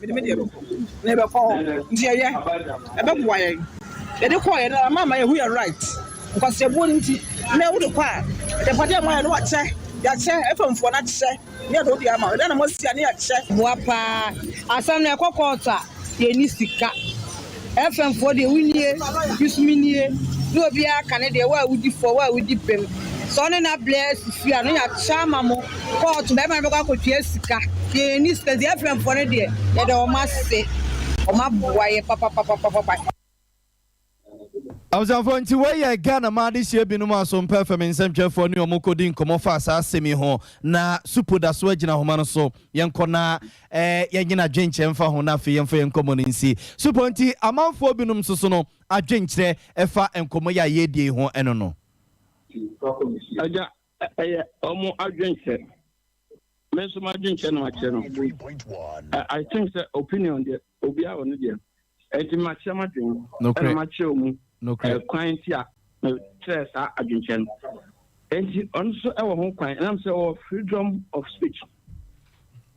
mede me deɛ bɛkɔ na yɛbɛkɔ hɔ nti ɛyɛ ɛbɛboa yɛn yɛde kɔɔ yɛ no ama ama yɛhu yɛ right nkwaseabuo no nti na wode kɔ a agyapadeɛ a moayɛ no wakyɛ yɛakyɛ FM foɔ no akyɛ Ne yɛde wo deɛ ama wo. Ɛdɛn na moasi a ne yɛkyɛ. Boa paa. Asɛm no ɛkɔ court a yɛnni sika. FM foɔ deɛ wo nie, me nso me nie. Ne obiara ka ne deɛ, wo a wodi fɔ, wo a wodi bem. Sɛ ɔne no ablɛ asi fie a, no yɛakyɛ ama mo. Court bɛrima no bɛkɔ akɔtua sika. Yɛnni sika nti FM foɔ no deɛ yɛda wɔn ase. Wɔn aboa yɛ papapapapapa. Abusuafoɔ, nti wei yɛ Ghana man adehyeɛ binom a Sompa FM nsɛmtwerɛfoɔ ne wɔn kɔdi nkɔmmɔ faa saa asɛm yi ho. Na Supo da so agyina ahoma no so. Yɛnkɔ na eh, yɛnyina adwenkyerɛ mfa ho na afei yɛmfa yɛn nkɔmmɔ no nsi. Supo, nti amanfoɔ binom nso so no adwenkyerɛ ɛfa nkɔmmɔ yi a yɛredie yi ho ɛno no? Agya, ɛyɛ wɔn adwenkyerɛ. Me nso m'adwenkyerɛ na makyerɛ no. I think sɛ opinion deɛ obiara wɔ ne deɛ. Enti makyerɛ m'adwene ɛna makyerɛ mu kwan nti a mekyerɛɛ saa adwenkyerɛ no. Enti ɔno nso wɔ ho kwan ɛnam sɛ ɔwɔ freedom of speech.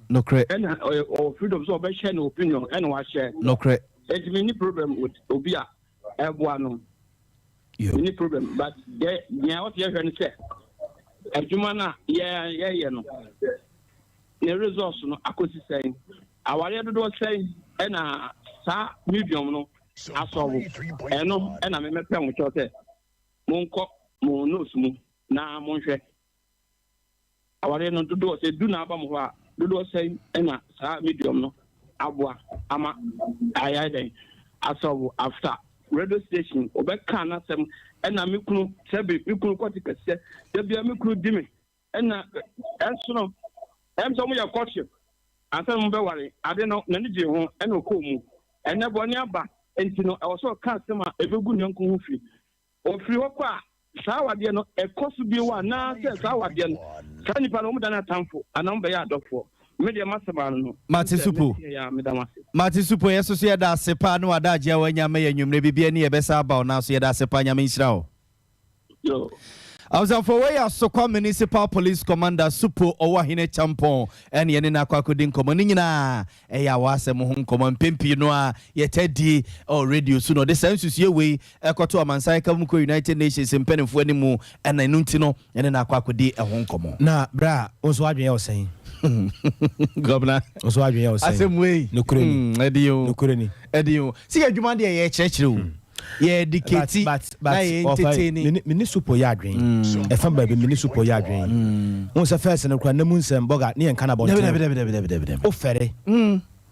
Nokorɛ. Ɛna ɔwɔ freedom sɛ ɔbɛhyɛ ne opinion ɛna wahyɛ. Nokorɛ. Enti menni problem with obi a ɛboa no. Menni problem but deɛ nea ɔsɛ yɛhwɛ no sɛ adwuma no a yɛyɛ no ne results no akɔsi sɛn. Awareɛ dodoɔ sɛn ɛna saa medium no asɔbo. Ɛno ɛna memɛpɛ mo kyɛw sɛ monkɔ mo notes mu na monhwɛ. Awareɛ no dodoɔ, sɛ du na aba mo hɔ a, dodoɔ sɛn na saa medium no aboa ama ayɛ dɛn asɔlvo after radio station wɔbɛka n'asɛm ɛna me kunu sɛbe me kunu kɔte kɛseɛ da bia me kunu di me ɛna ɛnsono ɛm sɛ wɔyɛ courtship ansa na wɔbɛware ade no n'ani gyee ho ɛna ɔkɔɔ mu ɛnɛ bɔne aba nti no ɛwɔ sɛ ɔka asɛm a ɛbɛgu ne yɔnko ho fi. Ɔfiri hɔ kɔ a, saa awadeɛ no, ɛkɔ so bio anaasɛ saa awadeɛ no, saa nnipa no, wɔdane atamfo anaa wɔbɛyɛ adɔfoɔ? Me deɛ, m'asɛm ara no no. Mate Sɛ Supo. mɛteɛ yɛ a, meda mo ase. Mate Supo, yɛ soso yɛda ase paa ne w'adagye a w'anya ama yɛ anwummerɛ biribi ani yɛbɛsa aba wo nan so yɛda ase paa Nyame nhyira wo. Yo. Abusuafoɔ wei yɛ Asokwa Municipal Police Commander Supo Ɔwɔhene Kyampɔn ɛne yɛne no akɔ akɔdi nkɔmmɔ ne nyinaa ɛyɛ awɔ asɛm ho nkɔmmɔ mpɛn pii no a yɛtaa di ɛwɔ radio so na ɔde saa nsusuiɛ wei ɛkɔto amansan ɛka mu kɔ United Nations mpanimfoɔ anim ɛna ɛno nti no yɛne no akɔ akɔdi ɛho nkɔmmɔ. Na bra wo nso w'adwene yɛ wo sɛn? Gɔbena. Wo nso w'adwene yɛ wo sɛn? Asɛm wei. Nokorɛ ni. Ɛden o. Nokorɛ ni. Ɛden o. Sɛ yɛ adwuma deɛ yɛkyerɛkyerɛ o. Yɛ educate na yɛ entertain. Me ne Supo yɛ adwene. Ɛfa baabi me ne Supo yɛ adwene. Wohu sɛ first no koraa nna mu nsɛm bɔga ne yɛnka no abɔnten. Dabi dabi dabi dabi dabi. Wofɛre.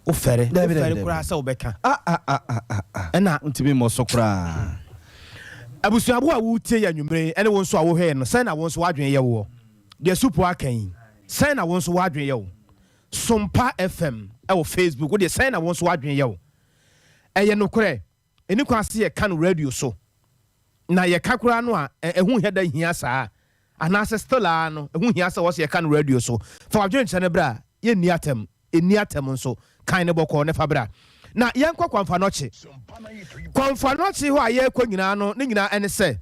Wofɛre. Wofɛre koraa sɛ wobɛka. Ah ah ah ah ah ah. Ɛna. Wontumi mmɔ so koraa. Abusuaboɔ a woretie yɛn anwummere yi ne wo nso a wohwɛ yɛn no, sɛn na wo nso w'adwene yɛ woɔ? Deɛ Supo aka yi, sɛn na wo nso w'adwene yɛ wo? Sompa FM wɔ Facebook, wo deɛ sɛn na wo nso w'adwene yɛ wo? Ɛyɛ nokorɛ, ɛnni kwan sɛ yɛka no radio so. Na yɛka koraa no a, ɛho nhia da hia saa. Anaasɛ still ara no, ɛho hia sɛ wɔsɛ yɛka no radio so. Fa w'adwenkyerɛ no bra, yɛnni atɛm, ɛnni atɛm nso. Kan no bɔkɔɔ na fa bra. Na yɛnkɔ Kwamfanɔkye. Kwamfanɔkye hɔ a yɛrekɔ nyinaa no, ne nyinaa ɛne sɛ,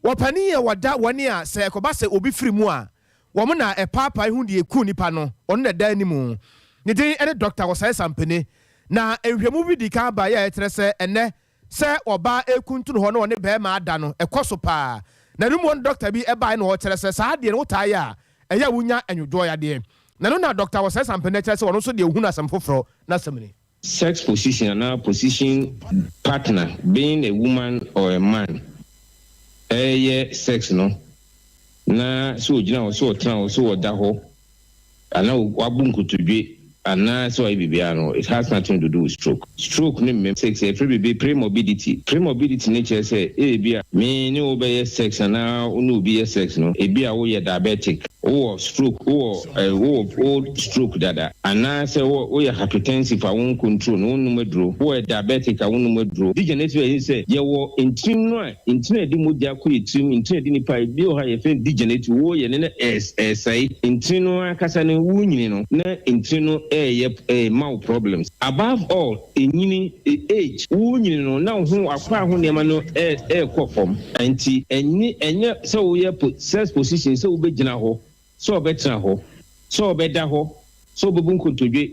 wɔpanin a wɔda wɔne a sɛ ɛkɔba sɛ obi firi mu a, Wɔn na ɛpaapae hu deɛ ɛku nipa no, ɔno na ɛda anim. Ne din ne Dɔkta Osei Sampene. Na nhwehwɛmu bi dii kan baeɛ a ɛkyerɛ sɛ ɛnnɛ, sɛ ɔbaa rekuntunu hɔ na ɔne barima ada no, ɛkɔ so pa ara. Na ɛno mu no dɔkta bi baeɛ na ɔrekyerɛ sɛ saa adeɛ no wotaa yɛ a, ɛyɛ a wonya nwodwoɔ yadeɛ. Na ɛno na Dɔkta Osei Sampene kyerɛ sɛ ɔno nso deɛ ɔhunu asɛm foforɔ. N'asɛm ni. Sex position anaa position partner being a woman or a man reyɛ sex no na sɛ ogyina hɔ, sɛ ɔtena hɔ, sɛ ɔda hɔ anaa wabu nkotodwe anaa sɛ wayɛ biribiara no it has nothing to do with stroke. Stroke no mmem sex yɛfrɛ biribi premorbidity. Premorbidity no kyerɛ sɛ ebia me ne wo bɛyɛ sex anaa wo ne obi yɛ sex no ebia woyɛ diabetic, wowɔ stroke, wowɔ wowɔ old stroke dada, anaa sɛ wo woyɛ hypertensive a wo ncontrol no, wonnom aduro, wowɔ diabetic a wonnom aduro. Degenerative ɛne sɛ yɛwɔ ntini no a ntini a ɛde mogya kɔ yɛ tirim, ntini a ɛde nipa ebi wɔ hɔ a yɛfrɛ no degenerative, woyɛ no na ɛres ɛresɛe ntini no ankasa no wonyini no na ntini no ɛreyɛ ɛrema wo problems. Above all Enyini, age, worenyini no na wo ho w'akwaa ho nneɛma no rekɔ fam. Nti ɛnye ɛnyɛ sɛ woyɛ po sex position sɛ wobɛgyina hɔ, sɛ wɔbɛtena hɔ, sɛ wɔbɛda hɔ, sɛ wobɛbu nkotodwe,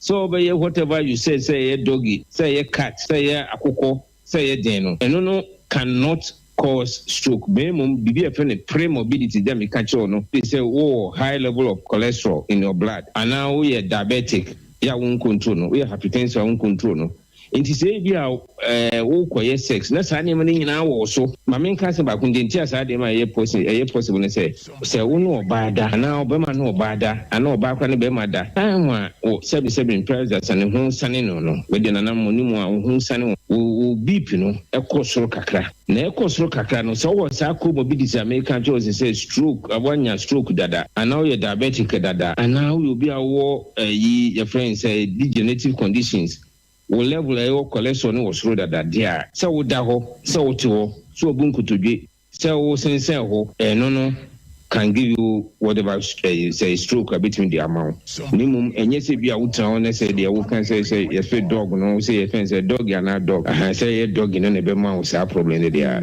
sɛ wobɛyɛ whatever you said sɛ ɛyɛ doggy, sɛ ɛyɛ cat, sɛ ɛyɛ akokɔ, sɛ ɛyɛ den no, ɛno no can not cause stroke na mmom biribi a yɛfrɛ no pre-morbidity dɛ meka kyerɛ wo no te sɛ wowɔ high level of cholesterol in your blood anaa woyɛ diabetic yɛ a wo ncontrol no, woyɛ hypertensive a wo ncontrol no. Nti sɛ ebi a eh, wokɔyɛ sex na saa nneɛma no nyinaa wɔ wo so, ma menka asɛm baako, deɛ nti a saa nneɛma a ɛyɛ possi ɛyɛ possible ne sɛ, sɛ wo ne ɔbaa da anaa ɔbarima ne ɔbaa da anaa ɔbaa koraa ne barima da, time a wo sɛbesɛbe mprɛdasa ne ho sane no no, wode nanam mo ne mu a wo ho sane wo, wo wo BP no kɔ soro kakra. Na ɛkɔ soro kakra no, sɛ wowɔ saa comorbidities a mereka akyerɛ wo sɛ sɛ stroke, woanya stroke dada, anaa woyɛ diabetic dada, anaa woyɛ obi a wowɔ ayi yɛfrɛ no sɛ degenerative conditions, wo level a ɛwɔ cholesterol no wɔ soro dada deɛ a, sɛ woda hɔ, sɛ wote hɔ, sɛ woabu nkotodwe, Sɛ wo sensɛn hɔ ɛno no can give you whatever sɛ stroke a bɛtumi de ama wo. Na mmom ɛnyɛ sɛ bi a wotena hɔ na sɛ deɛ woka sɛ sɛ yɛfɛ dog no sɛ yɛfɛ sɛ dog anaa dog aha sɛ ɛyɛ dog no na ɛbɛma wo saa problem no deɛ a.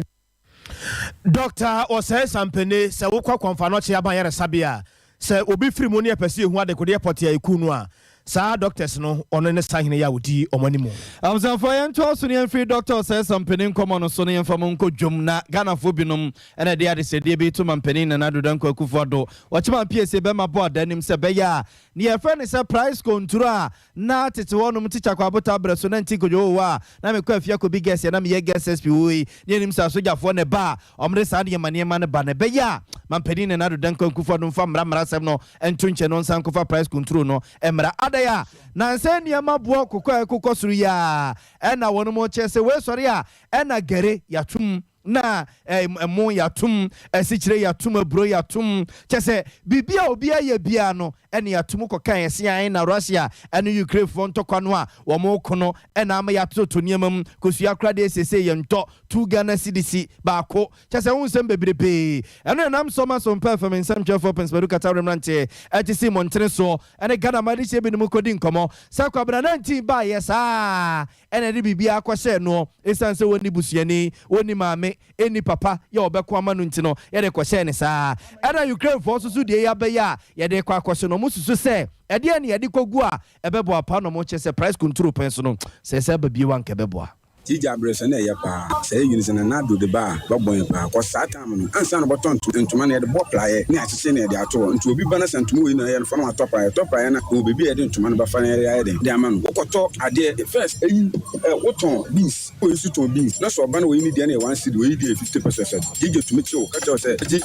Dɔkta Osei Sampene, sɛ wokɔ Kɔmfanɔkye Aban Ayaresabea a, sɛ obi firi mu ne yɛpɛ sɛ yɛhu adekodeɛ pɔtee a ɛkuu no a, saa doctors no, ɔno ne sahene yi a ɔdi wɔn anim. Abusuafoɔ yɛntoa so na yɛmfiri Dɔkta Osei Sampene nkɔmmɔ no so na yɛmfa mo nkɔ dwom na Ghanafoɔ binom na ɛde adesrɛdeɛ bi reto Mampanin Nana Addo Dankwa Akufo Addo Ɔkyema Piesie bɛma bɔ adanim sɛ ɛbɛyɛ a nea yɛfrɛ no sɛ price control a na tete hɔ nom tikya kɔ abotaa berɛ so na nti kodwo wɔ a na mekɔ afie akɔbi gɛs yɛ na meyɛ gɛs sp wɔ yi ne yɛnim sɛ asogyafoɔ na ɛba a wɔde saa nneɛma nneɛma no ba na ɛbɛyɛ a Mampanin Nana Addo Dankwa Akufo Addo mfa mmara mmara asɛm no nto nkyɛn na ɔnsan nkɔfa price control no mmra. Adɛn a nansa yi nneɛma boɔ kokɔ a ɛkokɔ soro yi ara ɛna wɔnom kyerɛ sɛ wei sɔre a ɛna gɛre yɛatom na ɛmo yɛatom, asikyire yɛatom, aburo yɛatom, kyɛ sɛ biribi a obiara yɛ biara no ɛna yɛatom kɔka yɛse ae na Russia ɛne Ukrainefoɔ ntɔkwa no a wɔn ko no ɛna ama yɛatoto nneɛma mu, kosua koraa deɛ seesei yɛntɔ 2 Ghana cedis baako, kyɛ sɛ ho nsɛm bebrebee. Ɛno na ɛnam so ma Sompa FM nsɛmtwerɛfoɔ Prince Badu Katawere mmeranteɛ ɛte sii mmɔntene soɔ ɛne Ghana mmaa adehyeɛ binom kɔdi nkɔmmɔ sɛ Kwabena 19 baeɛ saa Ɛna ɛde biribiara kɔhyɛɛ noɔ, ɛsiane sɛ wɔnni busuani, wɔnni maame, ɛnni papa yɛ ɔbɛko ama no nti no, yɛde kɔhyɛɛ no saa. Ɛna Ukrainefoɔ nso so deɛ yi abɛyɛ a yɛde rekɔ akɔhyɛ no, wɔsusu sɛ ɛdeɛn na yɛde kɔgu a ɛbɛboa paa na wɔkyerɛ sɛ price control pɛn so no, sɛ ɛsɛ ba bio a anka ɛbɛboa. Ti gya bere so na ɛyɛ paa. Sɛ yɛ nyini sɛ Nana Addo de ba a bɛbɔ yɛn paa cos saa time no ansa na ɔbɛtɔ ntoma no yɛde bɔ praeɛ ne akyekyere na yɛde ato hɔ nti obi ba na sɛ ntoma wei na ɛyɛ no fa na watɔ praeɛ tɔ praeɛ na ɔwɔ baabi a yɛde ntoma no bɛfa na yɛde ayɛ dɛn de ama no wokɔtɔ adeɛ first eyi ɛ wotɔn beans wei nso tɔn beans na sɛ ɔba na wei ne deɛ no yɛ one cedi wei deɛ yɛ fifty pesos a gyegye tumi kye wo ka kyerɛ wo sɛ gye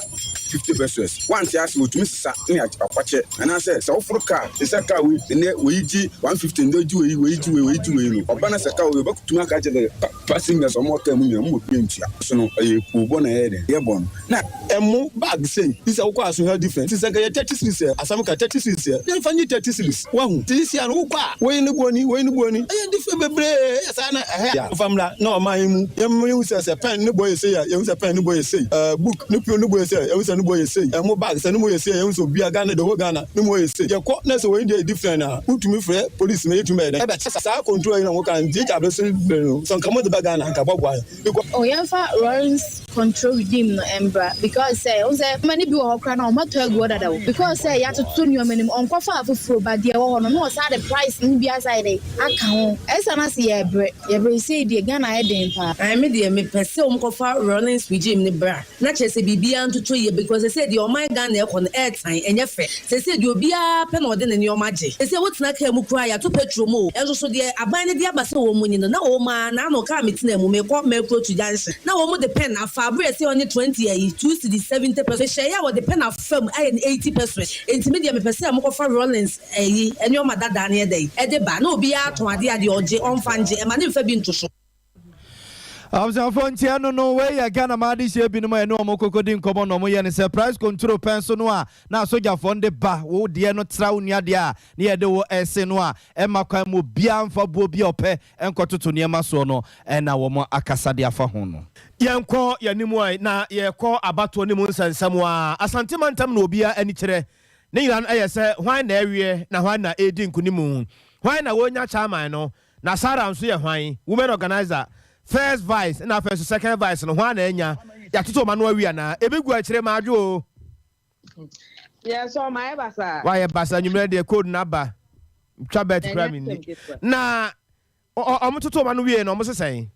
fifty pesos wante ase otumi sesa ne akwakyɛ anaasɛ sɛ woforo kaa te sɛ kaa wei nnɛ wei gye one fifty nnɛ gye wei wei gye wei wei gye wei no ɔba na sɛ kaa wei ɔbɛtumi aka akyerɛ sɛ passengers ɔmo wɔ kaa mu nyinaa ɔmo obi ntua so no ɛyɛ kuobɔ na ɛyɛ dɛn yɛbɔ no na ɛmo bag sei ti sɛ wokɔ aso hɛ different ti sɛ nka yɛ 30 cedis ɛ asɛm ka 30 cedis ɛ yɛnfa nye 30 cedis wahu ti sisi ano wokɔ a wei ne boɔ ni wei ne boɔ ni ɛyɛ different bebree ɛyɛ saa na ɛhɛ a nfa mmra na ɔman yi mu yɛn yɛhu sɛ sɛ pen ne boɔ yɛ sei a yɛhu sɛ pen ne boɔ yɛ sei ɛɛ book ne pio ne boɔ yɛ sei a yɛhu sɛ ne boɔ yɛ sei ɛmo bag sɛ ne mo yɛ sei a yɛhu sɛ obia Ghana the whole Ghana ne mo yɛ sei yɛkɔ na sɛ wei deɛ yɛ different a wotumi frɛ police ma yɛtumi bɛyɛ dɛn ɛbɛkyɛ saa control yi na wɔka nti gya bere so bere no sɛ nka mo de ba Ghana nka bɔboa yɛn. Oh yɛnfa Lawrence control redeem no mbra because sɛ wohu sɛ nneɛma no bi wɔ hɔ koraa no a wɔatɔ agu hɔ dada o because sɛ yɛatoto nneɛma no mu ɔnkɔfa afoforo but deɛ ɛwɔ hɔ no na ɔsan de price no bi asan ayɛ dɛn aka ho ɛsa no ase yɛbrɛ yɛbrɛ seisei deɛ Ghana ayɛ den paa. Ae me deɛ mepɛ sɛ wɔn kɔfa Rawlings regime no bra na kyerɛ sɛ biribiara ntotɔ yie because sɛsɛ deɛ ɔman Ghana ɛkɔ no ɛɛtan ɛnyɛ fɛ sɛsɛ deɛ obiara pɛ na ɔde ne nneɛma gye sɛsɛ wotena kaa mu koraa yɛato petrol mu o ɛnso so deɛ aban no de aba sɛ wɔn nyi no na wɔn ara na ano kaa metenaa mu mekɔ Mɛkrotu junction na wɔn de pen afa aberɛ sɛ ɔne 20 ayi 2 cedis 70 pesos mehyɛeɛ a wɔde pen afa mu ayɛ no 80 pesos enti me deɛ mepɛ sɛ mokɔfa Rawlings ayi nneɛma dadaa no yɛ dɛn ɛde ba na obiara tɔn adeɛ a deɛ ɔgye ɔmfa ngye ɛma ne mfa bi nto so. Abusuafoɔ nti ɛno no wei yɛ Ghana ma adehyeɛ binom a ɛne wɔn kɔkɔdi nkɔmmɔ na wɔyɛ no sɛ price control pɛn so no a na asogyafoɔ no de ba wo deɛ no tra wo nua deɛ a ne yɛde wo ɛse no a ɛmma kwan ma obiara mfa buo bi a ɔpɛ nkɔtoto nneɛma soɔ no ɛna wɔn akasa de afa ho no. Yɛnkɔ yɛn anim ɛ, na yɛrekɔ abatoɔ no mu nsɛnsɛm a, Asante mantam na obiara ani kyerɛ. Ne nyinaa no yɛ sɛ hwan na ɛreweɛ na hwan na ɛredi nkonim, hwan na ɔrenya chairman no, Na Sarah nso yɛ hwan? Women organiser, first vice ɛna afei nso second vice no hwan na anya? Yɛatoto wɔn ano awie anaa? Ebi gu akyire madwo o. Yɛ sɛ ɔma ayɛ basaa. Wayɛ basaa anwummerɛ deɛ code no aba. Twa bet koraa menni. Na wɔn toto wɔn ano wie no wɔn se sɛn?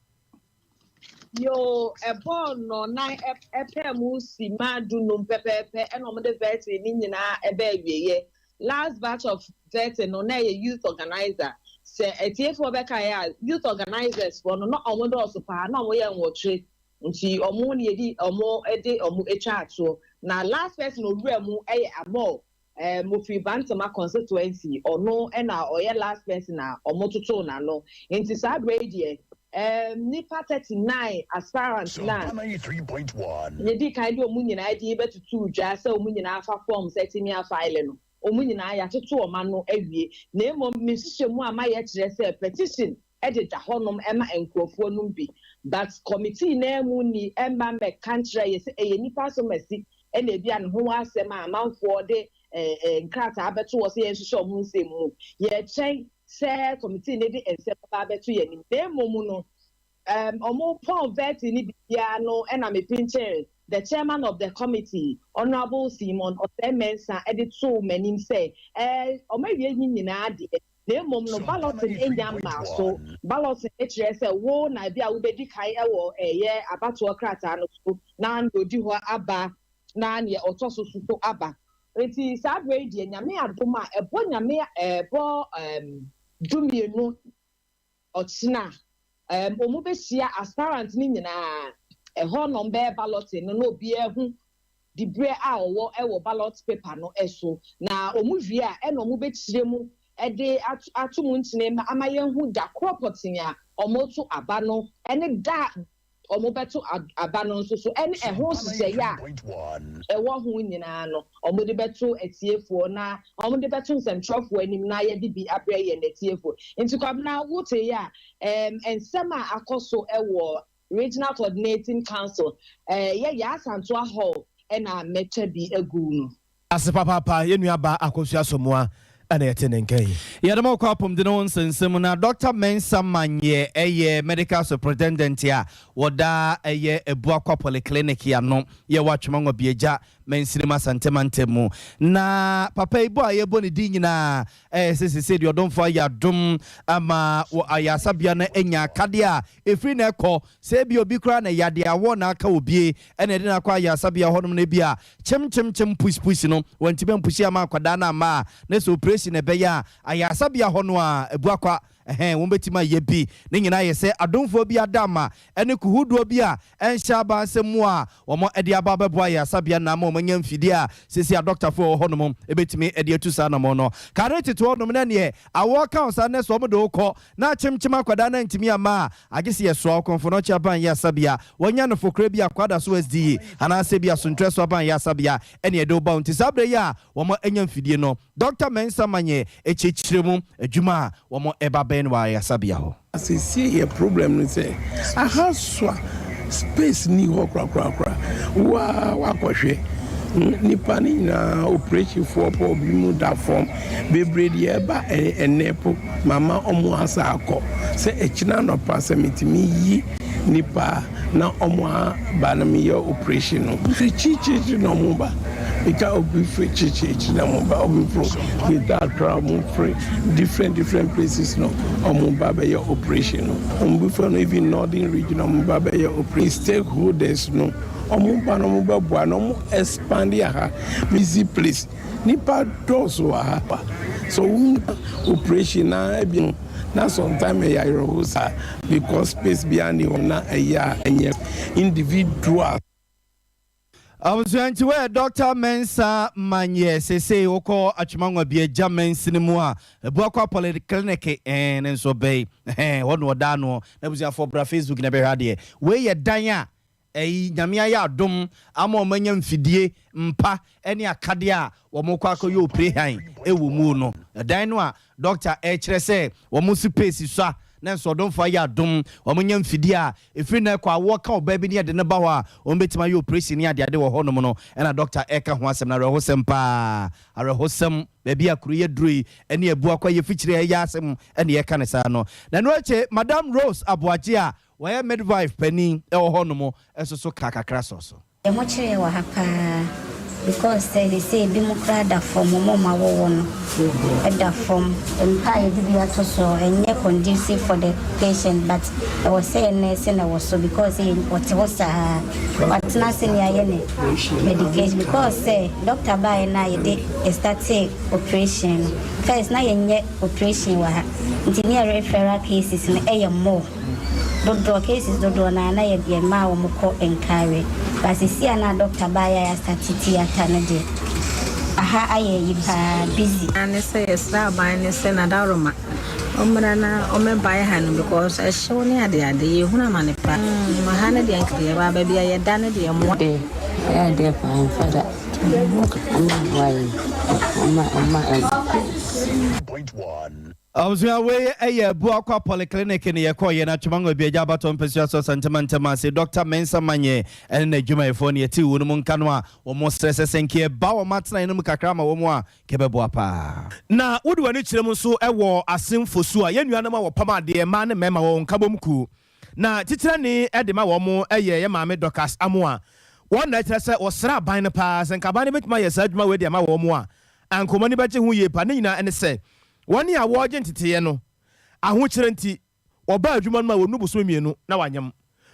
Yoo, ɛbɔɔ nnɔnnan ɛpɛɛ mu simma dunum pɛpɛɛpɛ ɛna wɔn de vetting ne nyinaa ɛbaa awieɛ. Last batch of vetting no na ɛyɛ youth organiser. Sɛ atiefoɔ bɛkaeɛ a, youth organisers foɔ no na wɔn dɔɔso paa, na wɔn yɛ nwɔtwe nti wɔn na yɛdi wɔn de wɔn atwa atoɔ. Na last person owura mu ɛyɛ Amor. Erm ofiri Bantama constituency, ɔno na ɔyɛ last person a ɔmo totoo n'ano. Nti saa berɛ yi deɛ erm nnipa 39 aspirants no a yɛdii kan de ɔmo nyinaa din bɛtotoo dwa sɛ ɔmo nyinaa afa forms atumi afile no, ɔmo nyinaa yɛatoto ɔmo ano awie. Na mmom me nhwehwɛmu a mayɛ kyerɛ sɛ petition deda hɔnom ma nkurɔfoɔ nom bi but committee no ara mu nni mma mmɛka nkyerɛ yɛ sɛ ɛyɛ nnipa asomasi. na ebi a ne ho asɛm a amanfoɔ de nkrataa bɛto hɔ sɛ yɛnhwehwɛ wɔn nsɛm mu. Yɛretwɛn sɛ committee no de nsɛm bɛba abɛto yɛn anim. Na mmom no, wɔpɔn vetting ne biribiara no na mepinkyɛɛ the chairman of the committee, Honourable Simon Osei Mensah de too m'anim sɛ wɔawie ne nyinaa deɛ, na mmom no balloting nnya mmaa so. Balloting kyerɛ sɛ wo na ebi a wobɛdi kan wɔ ɛyɛ abatoɔ krataa no so na nea ɔdi hɔ aba na nea ɔtɔ so so so aba. Nti saa berɛ yi deɛ Nyame adom a ɛbɔ Nyame ɛbɔ dumienu ɔkyena um wɔn bɛhyia aspirant no nyinaa, ɛhɔ na wɔn bɛyɛ balloting no na obiara ahu diberɛ a ɔwɔ wɔ ballot paper no so, na wɔn wie a ɛna wɔn bɛkyerɛ mu de ato ato mu nkyene ama yɛahu da korɔ pɔtee a wɔreto aba no ne da a wɔbɛto aba no nso so ne ɛho nhyehyɛeɛ a ɛwɔ ho nyinaa no, wɔde bɛto atiefoɔ na wɔde bɛto nsɛmtwerɛfoɔ anim na yɛde bi abrɛ yɛn atiefoɔ. Nti Kwabena, woteeɛ a, ɛɛm, nsɛm a akɔ so wɔ Regional Coordinating Council, ɛɛ, yɛ Yaa Asantewaa Hall na mɛtwa bi agu no. Ase papaapa yɛn nua baa Akosua Asamoah na yɛte ne nka yi. Yɛde mo kɔ apɔmuden ho nsɛnsɛm mu na Dɔkta Mensah Manyɛ yɛ Medical Superintendent a wɔda ɛyɛ Abuakwa Polyclinic ano yɛ wɔ Atwema Nwabiagya mansini mu Asante mantam mu. Na papa yi bɔ a yɛbɔ ne din nyinaa ɛyɛ sɛ sesei deɛ ɔdomfo ayɛ adom ama wɔ ayaresabea no anya akadeɛ a ɛfiri na ɛkɔ sɛ ebia obi koraa na yadeɛ awɔ na aka obie ɛna ɛde no akɔ ayaresabea hɔnom no ebia Kyem kyem kyem push push no wantumi ampushi amma akwadaa no amma a na sɛ operation na ɛbɛyɛ a ayaresabea hɔ no a Abuakwa ɛhɛn wɔn bɛtumi ayɛ bi. Ne nyinaa yɛ sɛ adomfoɔ bi adamma ɛne kuhudoɔ bi a ɛnhyɛ abansɛm mu a wɔn de aba abɛboa ayaresabea no ama wɔn anya mfidie a seesei adɔktafoɔ a ɛwɔ hɔnom bɛtumi de atu saa anamɔn no. Kane tete hɔnom na neɛ awɔ ka wo saa nnɛ sɛ wɔn de wo kɔ na akyemkyem akwadaa no antumi amma a, agye sɛ yɛsoa wo kɔmfo na ɔkye aban yɛ asabea, wɔanya no fokora bi a kwada so SDA anaasɛ bi asontorɛ so aban yɛ asabea ɛne ɛde wo ba wo nti saa berɛ yi a wɔn anya mfidie no Dɔkta Mensah Manyɛ kyerɛkyerɛ mu adwuma a wɔn ɛba bɛn wɔ ayasabea hɔ. Sesie yɛ problem no sɛ aha so a space ni hɔ korakorakora wo a wakɔhwɛ nipa no nyinaa operation foɔ pɔ obi mu da fam bebree deɛ ɛba ɛnɛ po mama ɔmo asa akɔ sɛ ɛkyina anɔpa sɛ metumi yi nipa na ɔmo aba na meyɛ operation no firi kyirikyirikyiri na ɔmo ba meka obi firi kyirikyirikyiri na ɔmo ba obi firi Greater Accra ɔmo firi different different places no ɔmo ba bɛyɛ operation no ɔmo bi firi no even northern region ɔmo ba bɛyɛ operation stakeholders no ɔmo ba na ɔmo bɛboa na ɔmo expand aha busy place Nipa dɔɔso wɔ ha so wo operation na ebi no na sometime ɛyɛ ayerɛho saa because space biara ni hɔ na ɛyɛ a ɛnyɛ individual. Abusua nti woyɛ Doctor Mensah Manyɛ seesei wokɔ Atwima Nwabiagya mansini mu a Abuakwa Polyclinic ɛɛ ne nso bɛyi ɛhɛn hɔ na ɔda ano na abusuafoɔ bra Facebook na bɛhwɛ adeɛ wei yɛ dan a Ɛyi, Nyame ayɛ adom ama wɔn anya mfidie, mpa ne akadeɛ a wɔn rekɔ akɔyɛ oprehan wɔ mu no. Ɛdan no a dɔkta rekyerɛ sɛ wɔn supeesi sua na nsɔɔdomfoɔ ayɛ adom wɔn anya mfidie a ɛfiri nnɛ rekɔ awoɔ ka ɔbaa bi ne yɛde no ba hɔ a wɔn bɛtumi ayɛ oprehyɛn ne adeade wɔ hɔnom no ɛna dɔkta reka ho asɛm no. Awerɛhosɛm paa, awerɛhosɛm, baabi a kuro yi aduro yi ne Abuakwa yɛfikyire ha yi asɛm na yɛreka no saa no. Na ɛno akyi Madam Rose Aboagye a Wɔyɛ midwife panin wɔ hɔ nom nso so ka kakra sɔ so. Yɛn ho kyere yɛn wɔ ha paa because sɛ sesei ebinom koraa da fam, wɔn a wɔawɔwɔ no da fam, mpa a yɛde bi ato so ɛnyɛ conducive for the patient but ɛwɔ sɛ yɛ nurse na ɛwɔ so because sɛ ɔte hɔ saa watena ase ne ayɛ ne medication because sɛ doctor baeɛ no a yɛde yɛ startee operation no first na yɛnyɛ operation wɔ ha nti ne yɛ referral cases no ɛyɛ more. Dodoɔ cases dodoɔ no ara na yɛ yɛ maa wɔn kɔ nkaeɛ but sisi a na doctor baeɛ a yɛastate theatre no deɛ aha ayɛ ayi paa busy. Ne sɛ yɛsrɛ aban no sɛ Nadaworoma ɔmmra na ɔmmɛbae ha no because ɛhyew ne ade ade yɛhunu amane paa mm ha no deɛ nka yɛba baabi a yɛda no deɛ mmoa. De ɛyɛ adeɛ paa mfa da ɔmo boa yɛn ɔma ɔma. Abusua wei yɛ Abuakwa Polyclinic ne yɛkɔɔ yɛ na Twema Nwabiagya Abatɔ Mpasua so Asante Mantam ase Dɔkta Mensah Manyɛ ɛne n'adwumayɛfoɔ ne yɛte wɔn mu nka no a wɔn srɛ sɛ sɛ nka yɛba wɔn atenaeɛ no mu kakra ma wɔn a nka ɛbɛboa paa. Na wode w'ani kyerɛ mu nso wɔ asemfo su a yɛn nuanom a wɔpam adeɛ, mmaa ne mmarima, wɔ wɔn nkabom kuo. Na titenani de ma wɔn yɛ yɛn maame Dorcas Amoah. Wɔn na ɛkyerɛ sɛ wɔsrɛ aban no paa sɛ nka aban no bɛtumi ayɛ saa adwuma wei de ama wɔn a, anka wɔn ani bɛgye ho yie paa. Ne nyinaa ne sɛ, wɔn a wɔregye nteteeɛ no, ahokyerɛ nti, wɔba adwuma no mu a wɔnnu bosome mmienu na wɔanyem,